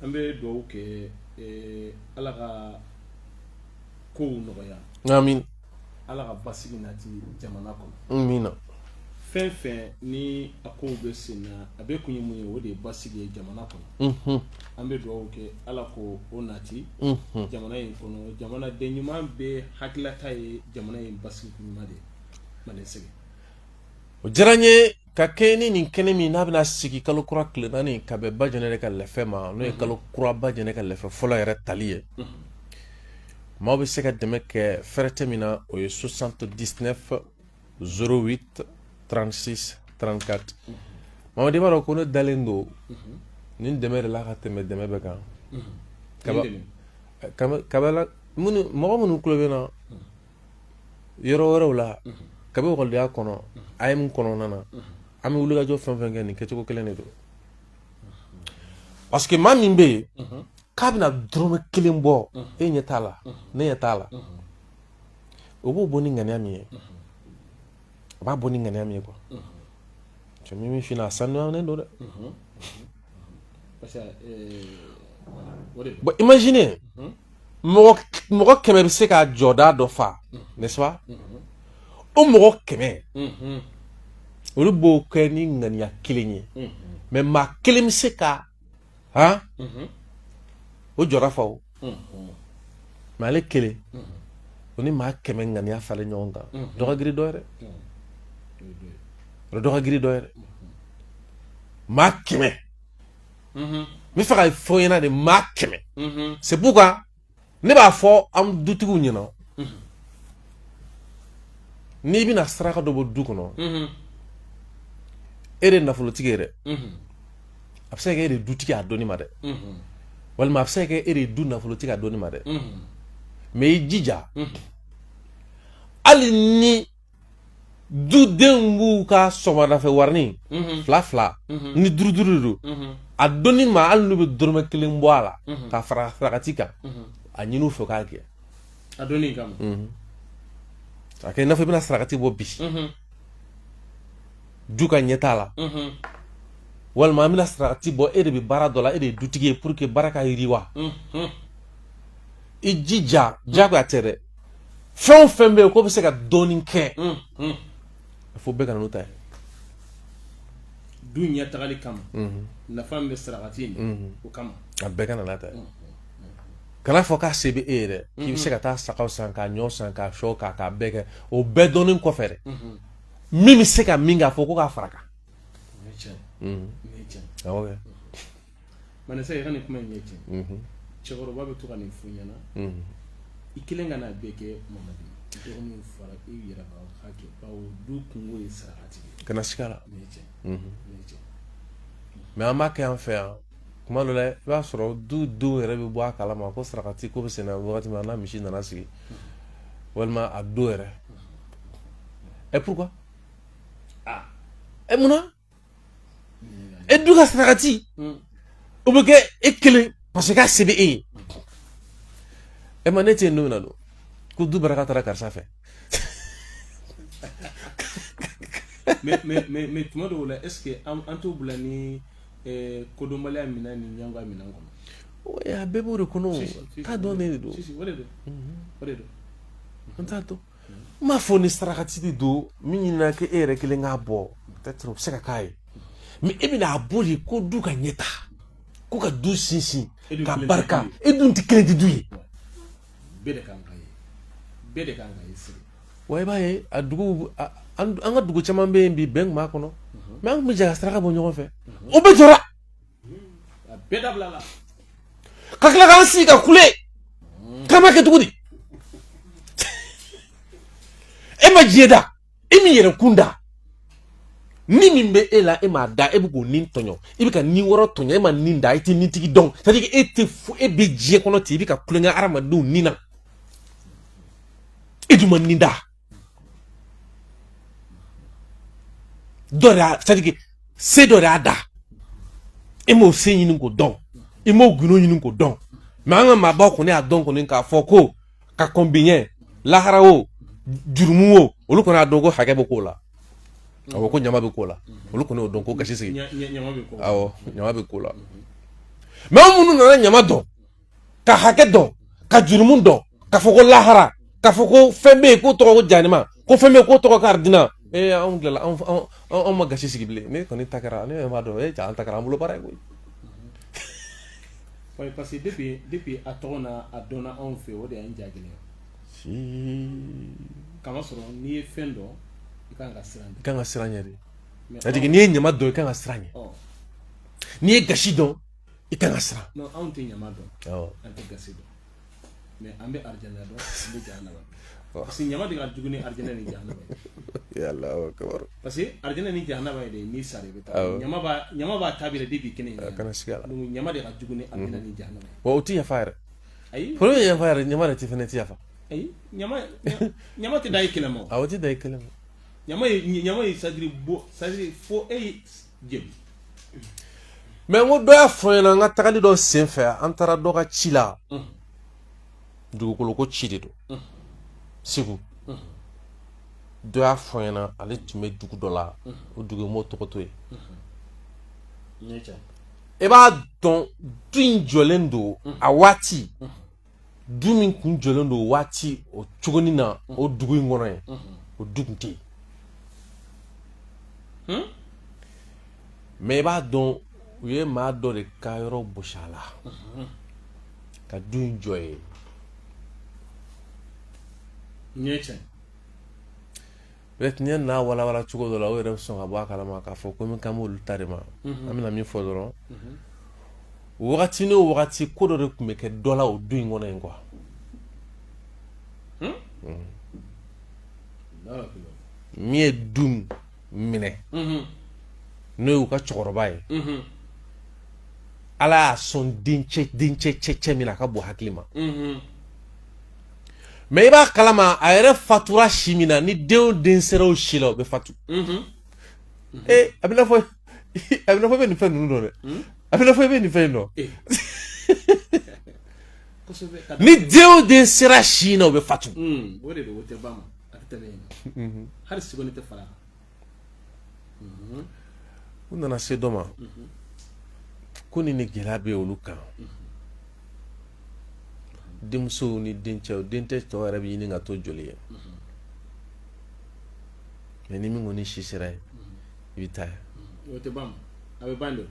An bɛ dugawu kɛ, Ala ka kow nɔgɔya. Amin. Ala ka basigi nati jamana kɔnɔ. Amina. Fɛn fɛn ni a kow bɛ sen na, a bɛɛ kun ye mun ye? O de ye basigi ye jamana kɔnɔ. An bɛ dugawu kɛ Ala ko o nati jamana in kɔnɔ. Jamanaden ɲuman bɛɛ hakilata ye jamana in basigi ɲuman de ye. Manden sigi. O diyara n ye ka kɛɲɛ ni nin kɛnɛ min n'a bɛna sigi kalo kura tile 4 ka bɛn Bajɛnɛ ka lɛfɛ ma, n'o ye kalo kura Bajɛnɛ ka lɛfɛ fɔlɔ yɛrɛ tali ye. Maaw bɛ se ka dɛmɛ kɛ fɛrɛtɛ min na, o ye 79 08 36 34. Mamadi, b'a dɔn ko ne dalen don nin dɛmɛ de la ka tɛmɛ dɛmɛ bɛɛ kan. Kabala minnu, mɔgɔ minnu tulo bɛ na yɔrɔ wɛrɛw la, kabi ekɔlidenya kɔnɔ, AEEM kɔnɔna na, an bɛ wulikajɔ fɛn fɛn kɛ, nin kɛcogo kelen de don. Parce que maa min bɛ yen k'a bɛna dɔrɔmɛ kelen bɔ, e ɲɛ t'a la, ne ɲɛ t'a la, o b'o bɔ ni ŋaniya min ye, a b'a bɔ ni ŋaniya min ye quoi. Cɛ min min fina, a sanuyalen don dɛ. Bon, imaginez, mɔgɔ 100 bɛ se ka jɔda dɔ fa, n'est-ce pas? O mɔgɔ 100, olu b'o kɛ ni ŋaniya kelen ye, mais maa kelen bɛ se ka han o jɔda fa o, mais ale kelen, o ni maa 100 ŋaniya falen ɲɔgɔn kan, dɔ ka girin dɔ ye dɛ, dɔ ka girin dɔ ye dɛ. Maa 100, n bɛ fɛ ka fɔ ɲɛna de, maa 100. C'est pourquoi ne b'a fɔ an dutigiw ɲɛna, n'i bɛna saraka dɔ bɔ du kɔnɔ, e de ye nafolotigi ye dɛ, a bɛ se ka kɛ e de ye dutigi a dɔnni ma dɛ, walima a bɛ se ka kɛ e de ye du nafolotigi a dɔnni ma dɛ, mais i jija, hali ni dudenw b'u ka sɔgɔmadafɛ warini fila fila ni duuru duuru de don a dɔnni ma, hali n'u bɛ dɔrɔmɛ kelen bɔ a la ka fara sarakati kan, a ɲini u fɛ k'a kɛ. A dɔnni kama. A kɛ i n'a fɔ i bɛna sarakati bɔ bi du ka ɲɛtaa la, walima an bɛna sarakati bɔ, e de bɛ baara dɔ la, e de ye dutigi ye, pour que baara ka yiriwa, i jija, diyagoya tɛ dɛ, fɛn o fɛn bɛ yen k'o bɛ se ka dɔɔnin kɛ, fo bɛɛ ka na n'o ta ye. Du ɲɛtagali kama, nafa min bɛ sarakati in o kama. A bɛɛ ka na n'a ta ye. Kana fɔ k'a se bɛ e ye dɛ, k'i bɛ se ka taa sagaw san, ka ɲɔ san, ka sɔ k'a bɛɛ kɛ. O bɛɛ dɔnnen kɔfɛ dɛ, min bɛ se ka min kɛ, a fɔ ko k'a fara kan. Awɔ kɛ. Manasa, i ka nin kuma in ye tiɲɛ. Cɛkɔrɔba bɛ to ka nin fɔ ɲɛna. I kelen ka n'a bɛɛ kɛ, Mamadi, dɔgɔninw fara i yɛrɛ kan k'a kɛ, bawo du kungo ye sarakati ye. Kana siga la. Nin ye tiɲɛ, nin ye tiɲɛ. Mais an b'a kɛ an fɛ yan, kuma dɔ la i b'a sɔrɔ du denw yɛrɛ bɛ bɔ a kalama ko sarakati ko bɛ senna wagati min na, n'a misi nana sigi walima a don yɛrɛ. Ɛ, pourquoi? Ɛ, munna e du ka sarakati o bɛ kɛ e kelen, parce que k'a se bɛ e ye? E ma ne tɛ yen don min na don ko du baraka taara karisa fɛ. Mais tuma dɔw la, est ce que an t'o bila ni kodɔnbaliya minɛn ni ɲɛngoya minɛn kɔnɔ? A bɛɛ b'o de kɔnɔ, t'a dɔn ne de don. O de don, o de don. An t'a dɔn. N m'a fɔ ni sarakati de don min ɲinina k'e yɛrɛ kelen k'a bɔ, peut-être o bɛ se ka k'a ye, mais e bɛna a bɔ de ko du ka ɲɛ ta, ko ka du sinsin, ka barika. E dun tɛ kelen tɛ du ye. Bɛɛ de kan ka ye, bɛɛ de kan ka ye sigi. Wa i b'a ye a dugu, an ka dugu caman bɛ yen bi, bɛn tun b'a kɔnɔ, mais an tun bɛ jɛ ka saraka bɔ ɲɔgɔn fɛ. O bɛɛ jɔra. A bɛɛ dabila la. Ka tila k'an sigi ka kule k'an b'a kɛ cogo di? E ma diɲɛ da, e min yɛrɛ kun da, ni min bɛ e la, e m'a da, e bɛ k'o ni tɔɲɔ, e bɛ ka ni wɛrɛ tɔɲɔ, e ma ni da, e tɛ nitigi dɔn. C'est à dire que e tɛ fo, e bɛ diɲɛ kɔnɔ ten, i bɛ ka tulonkɛ hadamadenw ni na, e dun ma ni da. Dɔ de y'a, c'est à dire que se dɔ de y'a da, e m'o se ɲini k'o dɔn, i m'o gundo ɲini k'o dɔn. Mais an ka maabaw kɔni y'a dɔn kɔni k'a fɔ ko ka kɔn bi ɲɛ, lahara o, jurumu o, olu kɔni y'a dɔn ko hakɛ bɛ k'o la, awɔ, ko ɲama bɛ k'o la. Olu kɔni y'o dɔn ko gasi sigi, awɔ, ɲama bɛ k'o la. Mais anw minnu nana ɲama dɔn, ka hakɛ dɔn, ka jurumu dɔn, ka fɔ ko lahara, ka fɔ ko fɛn bɛ yen k'o tɔgɔ ko janima, ko fɛn bɛ yen k'o tɔgɔ ko aridina. Ee, anw tilala, anw ma gasi sigi bilen. Ne kɔni ta kɛra, ne yɛrɛ b'a dɔn. E, an ta kɛra an bolo baara ye koyi. Oui, parce que depuis a tɔgɔ n'a a dɔnna anw fɛ, o de y'an ja gɛlɛya. Si. Kamasɔrɔ n'i ye fɛn dɔn, i kan ka siran. I kan ka siran ɲɛ de. Mais C'est à dire que n'i ye ɲama dɔn, i kan ka siran ɲɛ. N'i ye gasi dɔn, i kan ka siran. Non, anw tɛ ɲama dɔn. Awɔ. An tɛ gasi dɔn, mais an bɛ arijana dɔn, an bɛ jahanama dɔn, parce que ɲama de ka jugu ni arijana ni jahanama ye. Allahu akbar. Parce que arijana ni jahanama ye de, n'i sara i bɛ taa. Awɔ. Ɲama b'a ta bi depuis kɛnɛ in. Kana sigi a la. Donc ɲama de ka jugu ni arijana ni jahanama ye. Wa o ti yafa yɛrɛ. Ayi. Foro ye yafa yɛrɛ, ɲama yɛrɛ ti fɛnɛ ti yafa. Ayi, ɲama tɛ da i kɛlɛ ma o. Awɔ, o ti da i kelen ma. Ɲama ye c'est à dire bo, c'est à dire fo e ye jeli. Mais n ko dɔ y'a fɔ n ɲɛna, n ka tagali dɔ sen fɛ, an taara dɔ ka ci la, dugukolo ko ci de don Segu. Dɔ y'a fɔ n ɲɛna, ale tun bɛ dugu dɔ la, o dugu n m'o tɔgɔ to yen. Nin ye tiɲɛ. I b'a dɔn, du in jɔlen don a waati, du min kun jɔlen don waati o cogonin na o dugu in kɔnɔ yen, o du kun tɛ yen. Mais i b'a dɔn, u ye maa dɔ de ka yɔrɔ bosi a la ka du in jɔ yen. Nin ye tiɲɛ. Peut-être n'i ye n'a walawala cogo dɔ la, o yɛrɛ bɛ sɔn ka bɔ a kalama k'a fɔ komi k'an b'olu ta de ma. An bɛna min fɔ dɔrɔn, wagati ni o wagati, ko dɔ de tun bɛ kɛ dɔ la o du in kɔnɔ yen quoi. Allahu akbar. Min ye du minɛ, n'o y'u ka cɛkɔrɔba ye, Ala y'a sɔn dencɛ cɛ min na, a ka bon hakili ma. Mais i b'a kalama, a yɛrɛ fatura si min na, ni den o den sera o si la, o bɛ fatu. Ee, a bɛ n'a fɔ i bɛ nin fɛn ninnu dɔn dɛ, a bɛ n'a fɔ i bɛ nin fɛn in dɔn. Eh. Kosɛbɛ ka Ni den o den sera si in na, o bɛ fatu. O de don, o tɛ ban ma, a tɛ tɛmɛ yen, hali seconde tɛ fara a kan. U nana se dɔ ma ko nin ni gɛlɛya bɛ olu kan, denmusow ni dencɛw, dencɛ tɔw yɛrɛ bɛ ɲini ka to joli ye. Mais ni min kɔni si sera yen, i bɛ taa ye. O tɛ ban ma, a bɛ ban de.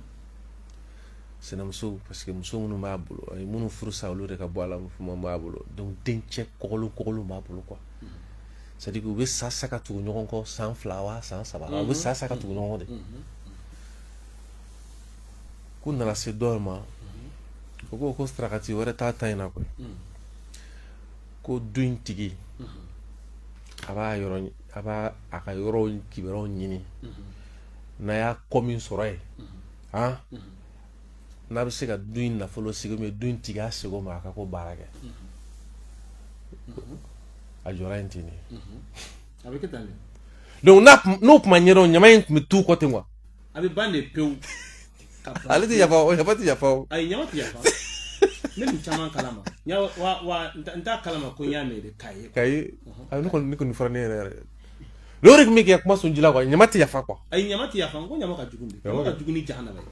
Sinamuso, parce que muso minnu b'a bolo ani minnu furu sa, olu de ka bɔ a la mun b'a bolo. Donc dencɛ kɔgɔlen kɔgɔlenw b'a bolo quoi. C'est à dire que u bɛ sa sa ka tugu ɲɔgɔn kɔ san 2 wa san 3, u bɛ sa sa ka tugu ɲɔgɔn kɔ de. K'u nana se dɔw ma, o ko ko sarakati wɛrɛ t'a ta in na koyi, ko du in tigi a b'a yɔrɔ, a b'a a ka yɔrɔ kibaruyaw ɲini, n'a y'a kɔ min sɔrɔ yen, han, n'a bɛ se ka du in nafolo sigi min, du in tigi y'a segin o ma, a ka ko baara kɛ. A jɔra yen ten de. A bɛ kɛ tan de. Donc n'o tun ma ɲɛdɔn, ɲama in tun bɛ t'u kɔ ten quoi. A bɛ ban de pewu ka ban. Ale tɛ yafa o, yafa tɛ yafa o. Ayi, ɲama tɛ yafa. Ne nin caman kalama. Wa wa n t'a kalama ko n y'a mɛn de k'a ye. Kayi, ayi, ne kɔni fɔra ne yɛrɛ yɛrɛ, o de tun bɛ k'i ka kuma sɔn ji la quoi, ɲama tɛ yafa quoi. Ayi, ɲama tɛ yafa. N ko ɲama ka jugu de, ɲama ka jugu ni jahanama ye.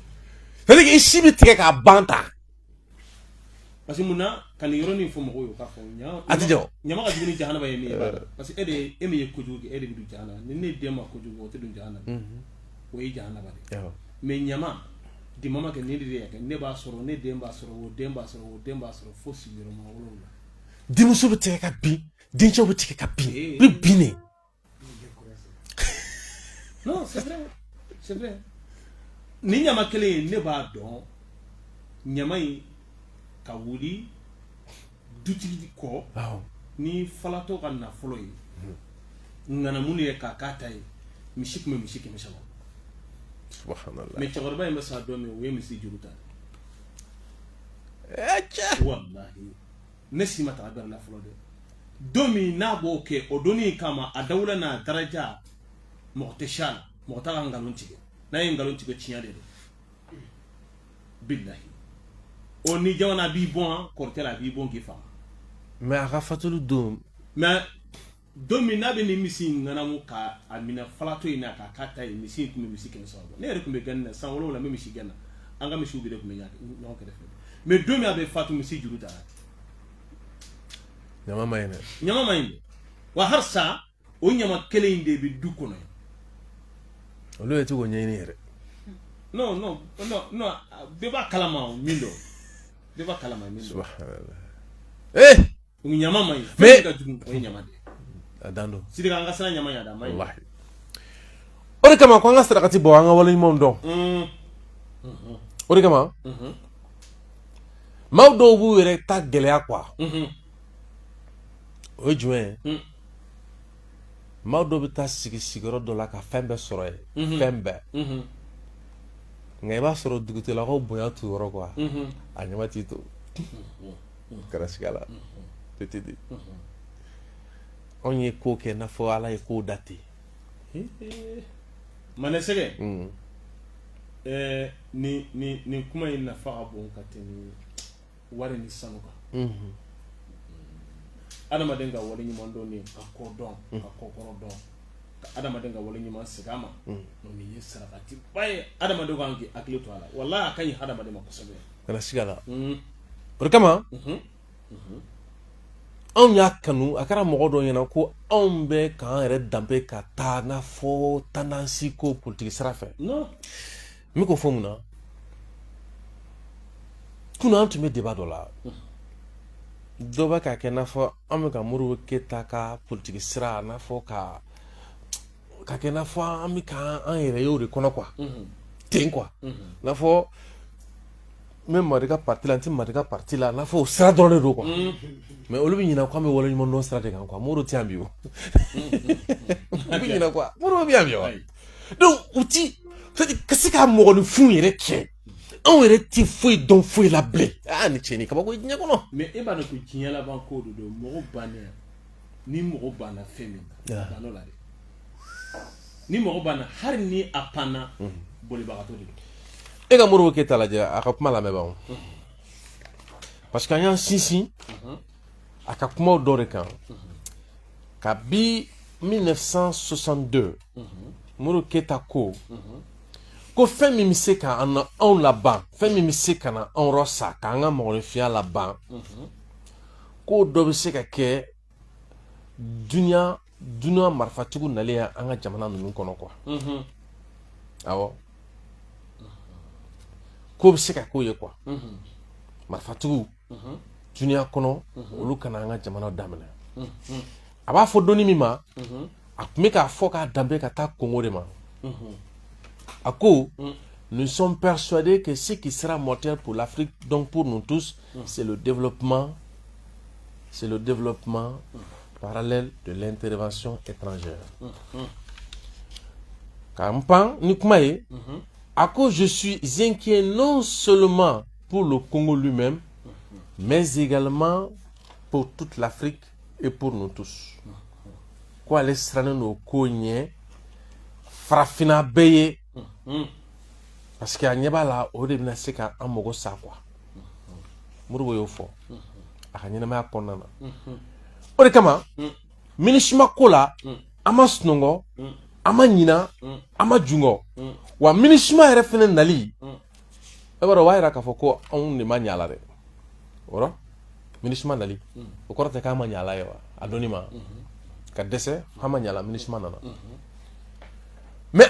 C'est à dire que i si bɛ tigɛ k'a ban ta. Parce que mun na ka nin yɔrɔnin fɔ mɔgɔw ye, o k'a fɔ ɲama. A tɛ jɔ. Ɲama ka jugu ni jahanama ye min ye, i b'a dɔn, parce que e de ye, e min ye kojugu kɛ, e de bɛ don jahanama. Ni ne den ma kojugu kɛ, o tɛ don jahanama, o ye jahanama de ye. Mais ɲama dima ma kɛ, ne de y'a kɛ, ne b'a sɔrɔ, ne den b'a sɔrɔ, o den b'a sɔrɔ, o den b'a sɔrɔ, fo sigiyɔrɔma 7. Denmuso bɛ tigɛ ka bin, dencɛw bɛ tigɛ ka bin, bɛ bin de. Non, c'est vrai, c'est vrai. Ni ɲama kelen ye, ne b'a dɔn, ɲama in ka wuli dutigi kɔ ni falatɔ ka nafolo ye, ŋanamu ye k'a k'a ta ye, misi tun bɛ misi 300. Subhanallah. Mais cɛkɔrɔba in bɛ sa don min, u ye misi juru ta. Eh, cɛ. Walahi, ne si ma taga bɛrɛ la fɔlɔ dɛ. Don min n'a b'o kɛ, o donni in kama, a dawula n'a daraja, mɔgɔ tɛ s'a la, mɔgɔ t'a ka nkalon tigɛ. N'a ye nkalon tigɛ, tiɲɛ de don, bilahi. O ni jamana b'i bɔn kɔrɔtɛ la, a b'i bɔn k'i faga. Mais a ka fatuli don. Mais don min n'a bɛ nin misi in ŋanamu ka a minɛ falatɔ in na k'a k'a ta ye, misi in tun bɛ misi 300 bɔ. Ne yɛrɛ tun bɛ gɛnni na san 7, n bɛ misi gɛn na, an ka misiw de tun bɛ ɲɔgɔn kɛrɛfɛ. Mais don min a bɛ fatu, misi juru taara. Ɲama ma ɲi dɛ. Ɲama ma ɲi dɛ. Wa halisa o ɲama kelen in de bɛ du kɔnɔ yen. Olu yɛrɛ tɛ k'o ɲɛɲini yɛrɛ. Non, non, non, non, bɛɛ b'a kalama min don, bɛɛ b'a kalama min don. Subhanallah, eh. Ɲama man ɲi. Mais fɛn min ka jugu, o ye ɲama de ye. A dan don. Sidiki, an ka siran ɲama ɲɛ dɛ, a man ɲi. Wallahi, o de kama ko an ka sarakati bɔ, an ka wale ɲumanw dɔn. O de kama maaw dɔw b'u yɛrɛ ta gɛlɛya quoi. O ye jumɛn ye? Maaw dɔw bɛ taa sigi sigiyɔrɔ dɔ la ka fɛn bɛɛ sɔrɔ yen, fɛn bɛɛ, nka i b'a sɔrɔ dugutigilakaw bonya t'u yɔrɔ quoi. A ɲama t'i to kɛra siga la tete de. Anw ye ko kɛ n'a fɔ Ala ye ko da ten. Manɛ Sɛgɛ, nin kuma in nafa ka bon ka tɛmɛ wari ni sanu kan. Adamaden ka wale ɲuman dɔn ni ka kɔ dɔn, ka kɔkɔrɔ dɔn, ka adamaden ka wale ɲuman segin a ma, nin ye sarakatiba ye. Adamaden kan k'i hakili to a la. Walahi, a ka ɲi hadamaden ma kosɛbɛ. Kana siga la. O de kama anw y'a kanu, a kɛra mɔgɔ dɔw ɲɛna ko anw bɛ k'an yɛrɛ danbe ka taa n'a fɔ tendance ko politique sira fɛ. Non. N bɛ k'o fɔ mun na? Kunun an tun bɛ débat dɔ la, dɔ bɛ k'a kɛ n'a fɔ an bɛ ka Modibo Keyita ka politique sira, n'a fɔ ka kɛ n'a fɔ an bɛ k'an yɛrɛ ye o de kɔnɔ quoi, ten quoi, n'a fɔ n bɛ Madi ka parti la, n tɛ Madi ka parti la, n'a fɔ o sira dɔrɔn de don quoi. Mais olu bɛ ɲinɛ k'an bɛ waleɲuman dɔn sira de kan quoi. Modibo tɛ yan bi o, u bɛ ɲinɛ quoi. Modibo bɛ yan bi wa? Donc u ti, c'est à dire ka se ka mɔgɔninfin yɛrɛ kɛ, anw yɛrɛ tɛ foyi dɔn foyi la bilen. Aa, ni cɛ ni kabako ye diɲɛ kɔnɔ. Mais e b'a dɔn ko diɲɛ laban ko de don. Mɔgɔ bannen, ni mɔgɔ banna fɛn min na, a banna o la dɛ. Ni mɔgɔ banna, hali ni a panna, bolibagatɔ de don. E ka Modibo Keyita lajɛ, a ka kuma lamɛn ban, parce que an y'an sinsin a ka kumaw dɔ de kan kabi 1962. Modibo Keyita ko fɛn min bɛ se ka an anw laban, fɛn min bɛ se ka na anw rɔ sa k'an ka mɔgɔninfinya laban, k'o dɔ bɛ se ka kɛ dunuya marifatigiw nalen ye an ka jamana ninnu kɔnɔ quoi. Awɔ, k'o bɛ se ka k'o ye quoi, marifatigiw dunuya kɔnɔ, olu kana an ka jamana daminɛ. A b'a fɔ donni min ma, a tun bɛ k'a fɔ k'a danbe ka taa Congo de ma. A ko: nous sommes persuadés que ce qui sera mortel pour l'Afrique, donc pour nous tous, c'est le développement, c'est le développement parallèle de l'intervention étrangère. K'an pan ni kuma ye, a ko: je suis inquiet non seulement pour le Congo lui-même, mais également pour toute l'Afrique et pour nous tous. Ko ale sirannen don ko ɲɛ farafinna bɛɛ ye, parce que a ɲɛ b'a la, o de bɛna se ka an mago sa quoi. Modibo y'o fɔ a ka ɲɛnamaya kɔnɔna na. O de kama MINUSMA ko la, an ma sunɔgɔ, an ma ɲina, an ma jungɔ wa. MINUSMA yɛrɛ fɛnɛ nali, e b'a dɔn, o b'a yira k'a fɔ ko anw de ma ɲɛ a la dɛ. O rɔ MINUSMA nali, o kɔrɔ tɛ k'an ma ɲɛ a la ye wa? A dɔnni ma ka dɛsɛ, an ma ɲɛ a la. MINUSMA nana, mais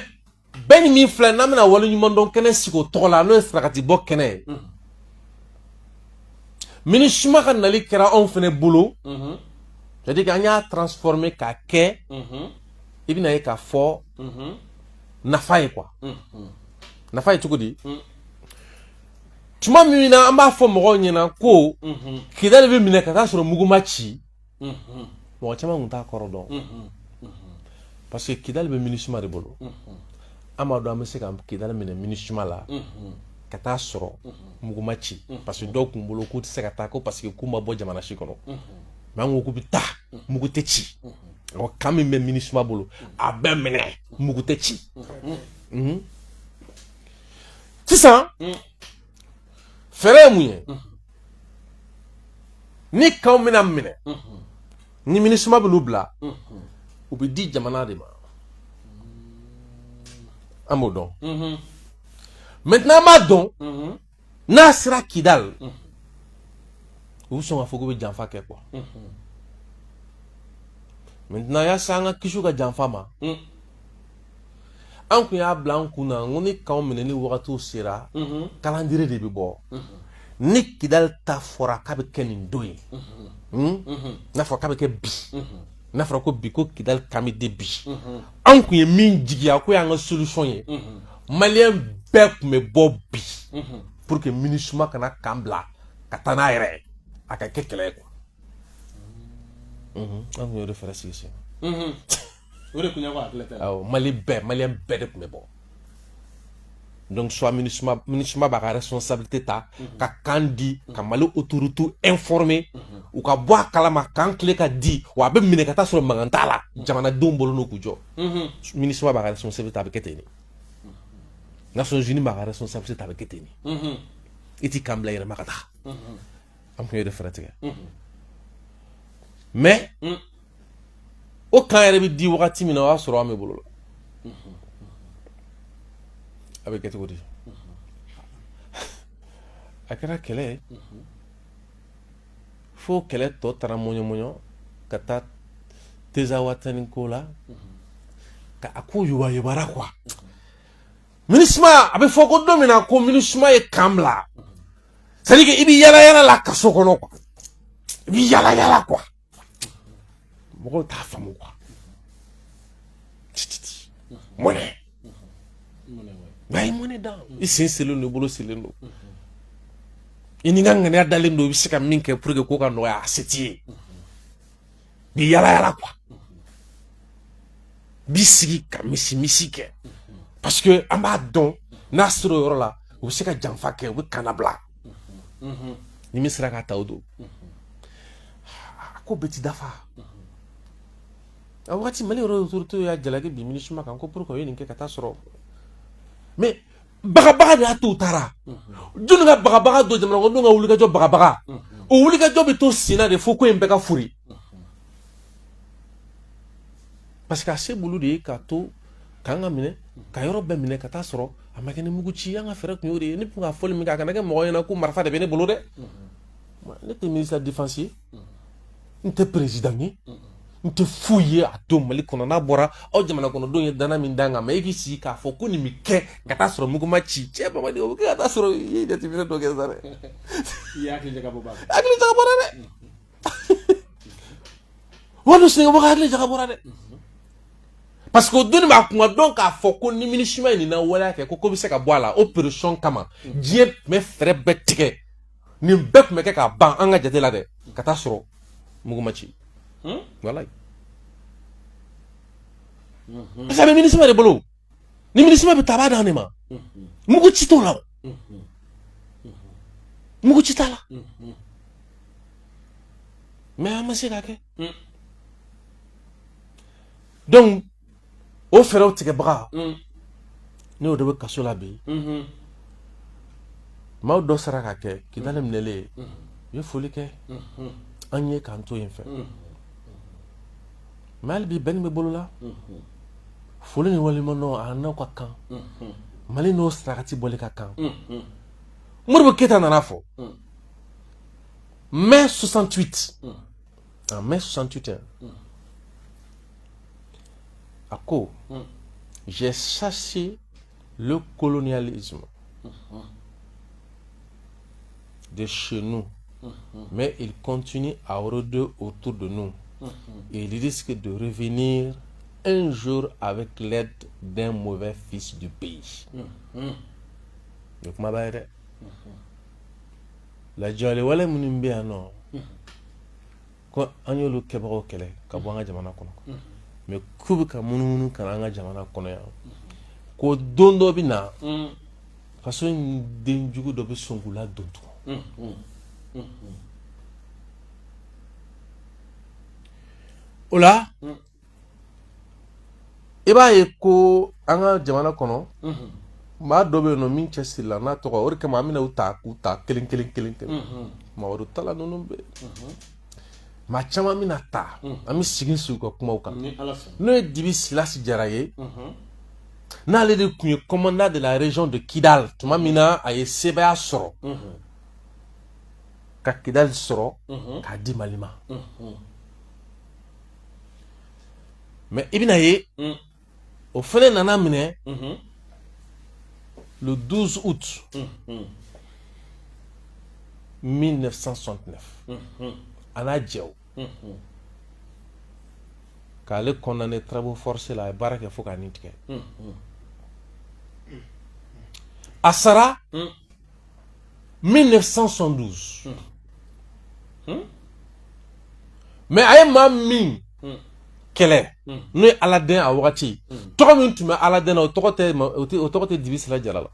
bɛɛ ni min filɛ, n'an bɛna waleɲumandɔn kɛnɛ sigi o tɔgɔ la, n'o ye sarakati bɔ kɛnɛ ye. MINUSMA ka nali kɛra anw fɛnɛ bolo, c'est à dire qu'an y'a transformé k'a kɛ, i bɛna ye k'a fɔ nafa ye quoi. Nafa ye cogo di? Tuma min na an b'a fɔ mɔgɔw ɲɛna ko Kidali bɛ minɛ ka taa sɔrɔ mugu ma ci, mɔgɔ caman tun t'a kɔrɔ dɔn, parce que Kidali bɛ MINUSMA de bolo. An b'a dɔn an bɛ se ka Kidali minɛ MINUSMA la ka taa sɔrɔ mugu ma ci, parce que dɔw kun bolo k'u tɛ se ka taa ko parce que k'u ma bɔ jamana si kɔnɔ. Mais an ko k'u bɛ taa, mugu tɛ ci. Awɔ, kan min bɛ MINUSMA bolo, a bɛɛ minɛ, mugu tɛ ci. Sisan fɛɛrɛ ye mun ye? Ni kanw bɛna minɛ, ni MINUSMA bɛ n'u bila, u bɛ di jamana de ma, an b'o dɔn. Maintenant an b'a dɔn n'a sera Kidal, u bɛ sɔn k'a fɔ k'u bɛ janfa kɛ quoi. Maintenant yaasa an ka kisi u ka janfa ma, An kun y'a bila an kun na n ko ni kanw minɛni wagatiw sera, calendrier de bɛ bɔ. Ni Kidali ta fɔra k'a bɛ kɛ nin don ye, n'a fɔra k'a bɛ kɛ bi, n'a fɔra ko bi ko Kidali kan bɛ di bi, anw kun ye min jigiya ko y'an ka solution ye, maliyɛn bɛɛ kun bɛ bɔ bi pour que MINUSMA kana kan bila ka taa n'a yɛrɛ ye, a ka kɛ kɛlɛ ye quoi. An kun y'o de fɛɛrɛ sigi sen. O de kun ye ko hakili tɛ. Awɔ, Mali bɛɛ, maliyɛn bɛɛ de tun bɛ bɔ. Donc soit MINUSMA, MINUSMA b'a ka responsabilité ta ka kan di, ka Mali autorité informer, u ka bɔ a kalama kan tile ka di wa a bɛ minɛ ka taa sɔrɔ mankan t'a la, jamanadenw bolo n'u k'u jɔ. MINUSMA b'a ka responsabilité ta, a bɛ kɛ ten de. Nations Unies b'a ka responsabilité ta, a bɛ kɛ ten de. I ti kan bila i yɛrɛ ma ka taa. An kun y'o de fɛɛrɛ tigɛ, mais o kan yɛrɛ bɛ di wagati min na, o y'a sɔrɔ an bɛ bolo la. A bɛ kɛ cogo di? A kɛra kɛlɛ ye fo kɛlɛ tɔ taara mɔɲɔ mɔɲɔ ka taa Tezawatani ko la, ka a ko yubayubara quoi. MINUSMA, a bɛ fɔ ko don min na ko MINUSMA ye kan bila, c'est à dire que i bɛ yala yala la kaso kɔnɔ quoi, i bɛ yala yala quoi, mɔgɔw t'a faamu quoi. Mɔnɛ nka i mɔnɛ dan, i sen selen don, i bolo selen don, i ni ka ŋaniya dalen don, i bɛ se ka min kɛ pour que ko ka nɔgɔya, a se t'i ye. Bi yala yala quoi, b'i sigi ka misi misi kɛ, parce que an b'a dɔn n'a sera o yɔrɔ la, u bɛ se ka janfa kɛ, u bɛ kana bila ni min sera k'a ta, o don a ko bɛɛ ti dafa. A wagati Mali yɛrɛ autorité y'a jalaki bi MINUSMA kan ko pourquoi u ye nin kɛ ka taa sɔrɔ, mais bagabaga de y'a to u taara. Jɔnni ka bagabaga don? Jamana kɔnɔdenw ka wulikajɔ bagabaga, o wulikajɔ bɛ to sen na de fo ko in bɛɛ ka fori, parce que a se b'olu de ye k'a to k'an ka minɛ, ka yɔrɔ bɛɛ minɛ ka taa sɔrɔ a ma kɛ ni mugu ci. An ka fɛɛrɛ tun y'o de ye. Ne tun ka fɔli min kɛ, a kana kɛ mɔgɔ ɲɛna ko marifa de bɛ ne bolo dɛ. Ne tɛ ministre de la défense ye, n tɛ président ye, n tɛ foyi ye a don Mali kɔnɔ. N'a bɔra aw jamana kɔnɔdenw ye danna min d'an kan, mais e k'i sigi k'a fɔ ko nin bɛ kɛ ka taa sɔrɔ mugu ma ci, cɛ Mamadi, o bɛ kɛ ka taa sɔrɔ i ye jateminɛ dɔ kɛ sa dɛ. I ye hakili jagabɔ ba kan. Hakili jagabɔra dɛ, wali sengebɔ ka hakili jagabɔra dɛ, parce que o donni b'a kun ka dɔn k'a fɔ ko ni MINUSMA ye nin na waleya kɛ, ko ko bɛ se ka bɔ a la. O pression kama, diɲɛ tun bɛ fɛɛrɛ bɛɛ tigɛ, nin bɛɛ tun bɛ kɛ k'a ban an ka jate la dɛ, ka taa sɔrɔ mugu ma ci. Walayi, parce que a bɛ MINUSMA de bolo. Ni MINUSMA bɛ taa, a b'a d'an de ma. Mugu ci t'o la, o mugu ci t'a la, mais an ma se k'a kɛ. Donc o fɛɛrɛw tigɛbaga, n'o de bɛ kaso la bi, maaw dɔ sara ka kɛ Kidali minɛlen, u ye foli kɛ an ye k'an to yen fɛ. Mais hali bi, bɛn bɛ bolo la, foli ni waleɲumandɔn a n'aw ka kan. Mali n'o sarakati bɔli ka kan. Modibo Keyita nana fɔ mai 68, en mai 68, a ko: "J'ai chassé le colonialisme de chez nous, mais il continue à rôder autour de nous et il risque de revenir un jour avec l'aide d'un mauvais fils du pays." O kuma b'a ye dɛ. Lajɔli wale minnu bɛ yan nɔ, ko an y'olu kɛbagaw kɛlɛ ka bɔ an ka jamana kɔnɔ, mais k'u bɛ ka munumunu ka na an ka jamana kɔnɔ yan, ko don dɔ bɛ na, faso in den jugu dɔ bɛ sɔn k'u ladon tugun. O la, i b'a ye ko an ka jamana kɔnɔ, maa dɔ bɛ yen nɔ min cɛsirila n'a tɔgɔ, o de kama an bɛna u ta k'u ta kelen kelen kelen kelen. Mamadu Tala ninnu bɛ maa caman bɛna ta, an bɛ segin sigi u ka kumaw kan. N'o ye Dibi Silasi Jara ye, n'ale de tun ye commandant de la région de Kidal tuma min na a ye sebaaya sɔrɔ ka Kidal sɔrɔ k'a di Mali ma. Mais i bɛna ye O fɛnɛ nana minɛ le 12 août 1969, a n'a jɛw k'ale condamné travaux forcés la. A ye baara kɛ fo k'a ni tigɛ. A sara 1972. Mais a ye maa min kɛlɛ, n'o ye Aladɛn, a wagati tɔgɔ min tun bɛ Aladɛn na, o tɔgɔ tɛ o tɔgɔ tɛ Dibi Sila Jara la.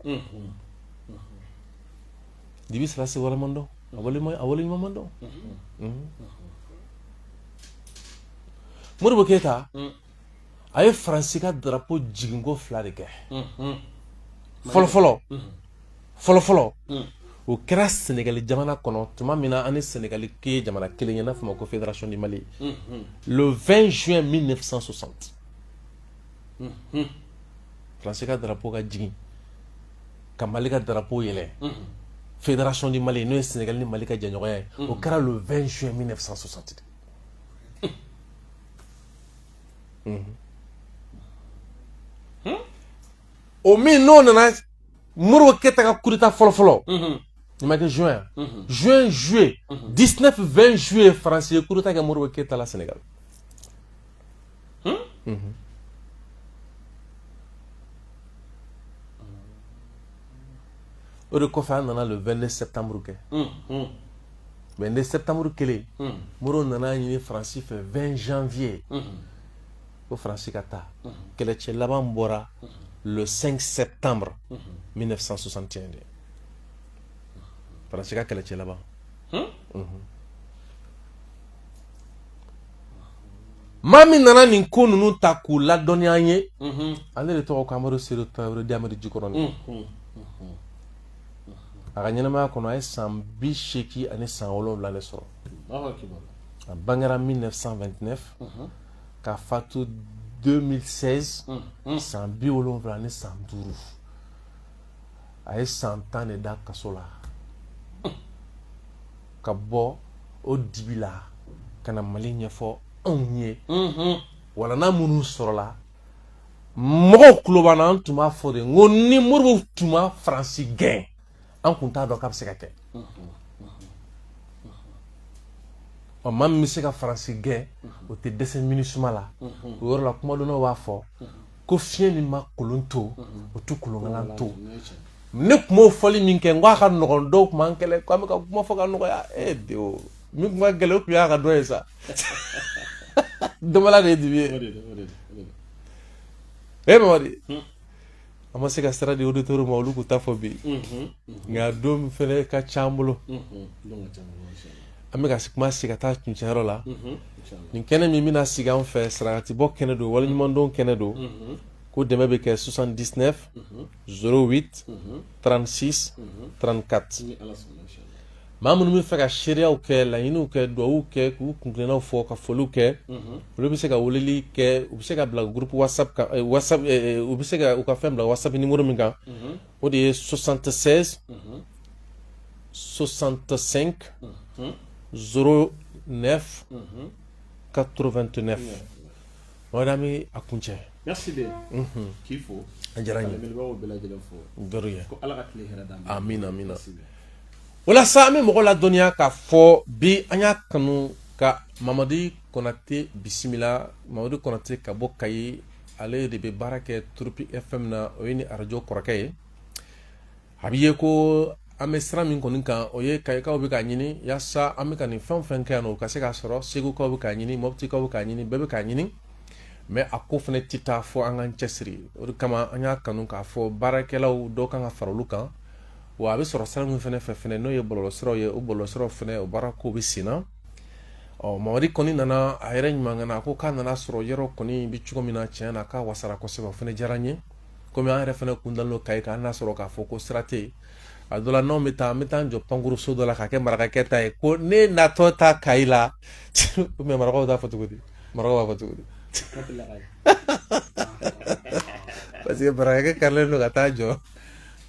Dibi Sila se wale man dɔn, a wale ɲuman man dɔn. Modibo Keyita, a ye Faransi ka drapeau jiginko fila de kɛ. Fɔlɔ fɔlɔ, fɔlɔ fɔlɔ, o kɛra Senegali jamana kɔnɔ tuma min na an ni Senegali ye jamana kelen ye n'a fɔ ma ko Fédération du Mali, le 20 juin 1960. Faransi ka drapeau ka jigin ka Mali ka drapeau yɛlɛ, Fédération du Mali, n'o ye Senegali ni Mali ka jɛɲɔgɔnya ye, o kɛra le 20 juin 1960. O min n'o nana Modibo Keyita ka coup d'état fɔlɔ fɔlɔ, nin ma kɛ juin, juin, juillet, 19, 20 juillet, Faransi ye coup d'état kɛ Modibo Keyita la Sénégal. O de kɔfɛ, an nana le 22 septembre kɛ. 22 septembre kelen, Modibo nana ɲini Faransi fɛ 20 janvier ko Faransi ka taa. Kɛlɛcɛ laban bɔra le 5 septembre 1961 de, Faransi ka kɛlɛcɛ laban. Maa min nana nin ko ninnu ta k'u ladɔnniya an ye, ale de tɔgɔ ko Amadu Sedu Tarawele dit Amadu Jikɔrɔni. A ka ɲɛnamaya kɔnɔ, a ye san 87 de sɔrɔ. A bangera 1929 ka fatu 2016, san 75. A ye san 10 de da kaso la ka bɔ o dibi la ka na Mali ɲɛfɔ anw ye. Walana minnu sɔrɔla, mɔgɔw tulo b'an na. An tun b'a fɔ de n ko ni Modibo tun ma Faransi gɛn, an kun t'a dɔn k'a bɛ se ka kɛ. Ɔ, maa min bɛ se ka Faransi gɛn, o tɛ dɛsɛ MINUSMA la. O yɔrɔ la, kumadɔnnaw b'a fɔ ko fiɲɛ min ma kolon to, o tɛ kolonkalan to. Ne tun b'o fɔli min kɛ, n ko a ka nɔgɔn, dɔw tun b'an kɛlɛ ko an bɛ ka kuma fɔ ka nɔgɔya. E dewo min tun ka gɛlɛn, o tun y'a ka dɔ ye sa. Dɔnbala de ye dibi ye. E Mamadi, an ma se ka sira di auditeurs ma, olu k'u ta fɔ bi, nka don fɛnɛ ka ca an bolo. An bɛ ka kuma sigi ka taa kuncɛyɔrɔ la. Nin kɛnɛ min bɛna sigi an fɛ, sarakatibɔ kɛnɛ don, waleɲumandɔn kɛnɛ don, ko dɛmɛ bɛ kɛ 79 08 36 34. Maa minnu bɛ fɛ ka seereyaw kɛ, laɲiniw kɛ, duwawuw kɛ, k'u kuntilennaw fɔ, ka foliw kɛ, olu bɛ se ka weleli kɛ, u bɛ se ka bila groupe WhatsApp kan, WhatsApp, u bɛ se ka u ka fɛn bila WhatsApp numéro min kan, o de ye 76 65 09 89. Mamadi, an bɛ a kuncɛ. Merci bien. K'i fo. A diyara n ye. Ka lamɛnbagaw bɛɛ lajɛlen fo. De rien. Ko Ala ka tile hɛrɛ d'an ma. Amina, amina. Merci bien. Walasa an bɛ mɔgɔ ladɔnniya k'a fɔ bi an y'a kanu ka Mamadi Konate bisimila. Mamadi Konate ka bɔ Kayi, ale de bɛ baara kɛ Tropique FM na, o ye ni arajo kɔrɔkɛ ye. A bɛ ye ko an bɛ sira min kɔni kan, o ye Kayikaw bɛ k'a ɲini yaasa an bɛ ka nin fɛn o fɛn kɛ yan nɔ, o ka se k'a sɔrɔ. Segukaw bɛ k'a ɲini, Mɔptikaw bɛ k'a ɲini, bɛɛ bɛ k'a ɲini, mais a ko fana tɛ taa fɔ an k'an cɛsiri. O de kama an y'a kanu k'a fɔ baarakɛlaw dɔw kan ka fara olu kan. Wa a bɛ sɔrɔ sira min fana fɛ fana, n'o ye bɔlɔlɔsiraw ye, o bɔlɔlɔsiraw fana, o baara ko bɛ sen na. Ɔ, Mamadi kɔni nana a yɛrɛ ɲuman ka na, a ko k'a nana sɔrɔ yɔrɔ kɔni bɛ cogo min na, tiɲɛ na k'a wasara kosɛbɛ. O fana diyara n ye, komi an yɛrɛ fana kun dalen don Kayi kan, an n'a sɔrɔ k'a fɔ ko sira tɛ yen. A dɔ la, n'anw bɛ taa, an bɛ taa jɔ pankuruso dɔ la k'a kɛ marakakɛ ta ye, ko ne natɔ ta Kayi la. Mais marakaw t'a fɔ cogo di? Marakaw b'a fɔ cogo di? Parce que marakakɛ karilen don ka taa jɔ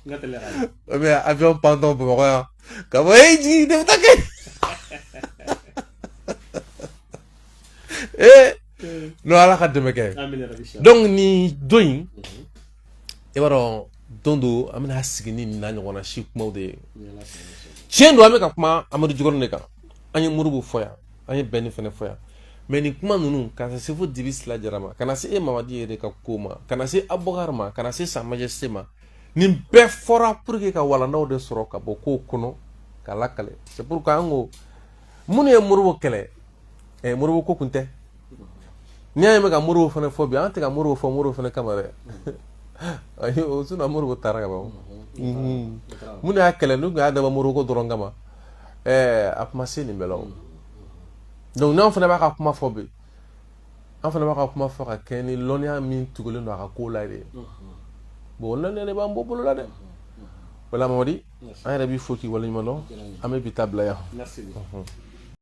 ou bien avion pantɔ Bamakɔ yan ka fɔ e jigin, ne bɛ taa Kayi. Ee, Non, Ala ka dɛmɛ kɛ. Donc nin don in, i b'a dɔn, don don an bɛna sigi ni nin n'a ɲɔgɔnna si kumaw de ye. Tiɲɛ don, an bɛ ka kuma Amadu Jikɔrɔni de kan. An ye Moribo fɔ yan, an ye Bɛnni fɛnɛ fɔ yan, mais nin kuma ninnu, ka se fo Dibi Sila Jara ma, ka na se e Mamadi yɛrɛ ka ko ma, ka na se Abubakar ma, ka na se Sa Majesté ma, nin bɛɛ fɔra pour que ka walandaw de sɔrɔ ka bɔ kow kɔnɔ ka lakale. C'est pourquoi an ko minnu ye Moribo kɛlɛ, Moribo ko kun tɛ. N'i y'a ye n bɛ ka Moribo fana fɔ bi, an tɛ ka Moribo fɔ Moribo fana kama dɛ. Ayi, o sinon Moribo taara ka ban. Minnu y'a kɛlɛ, n'u tun y'a dabɔ Moribo ko dɔrɔn kama, a kuma se nin bɛɛ la o. Donc n'anw fana b'a ka kuma fɔ bi, an fana b'a ka kuma fɔ ka kɛ ni lɔnniya min tugulen don a ka ko la de. Bon, lɔnniya de b'an bɔ bolo la dɛ. Wala Mamadi, an yɛrɛ b'i fo k'i waleɲuman dɔn. An bɛ bi ta bila yan. Merci.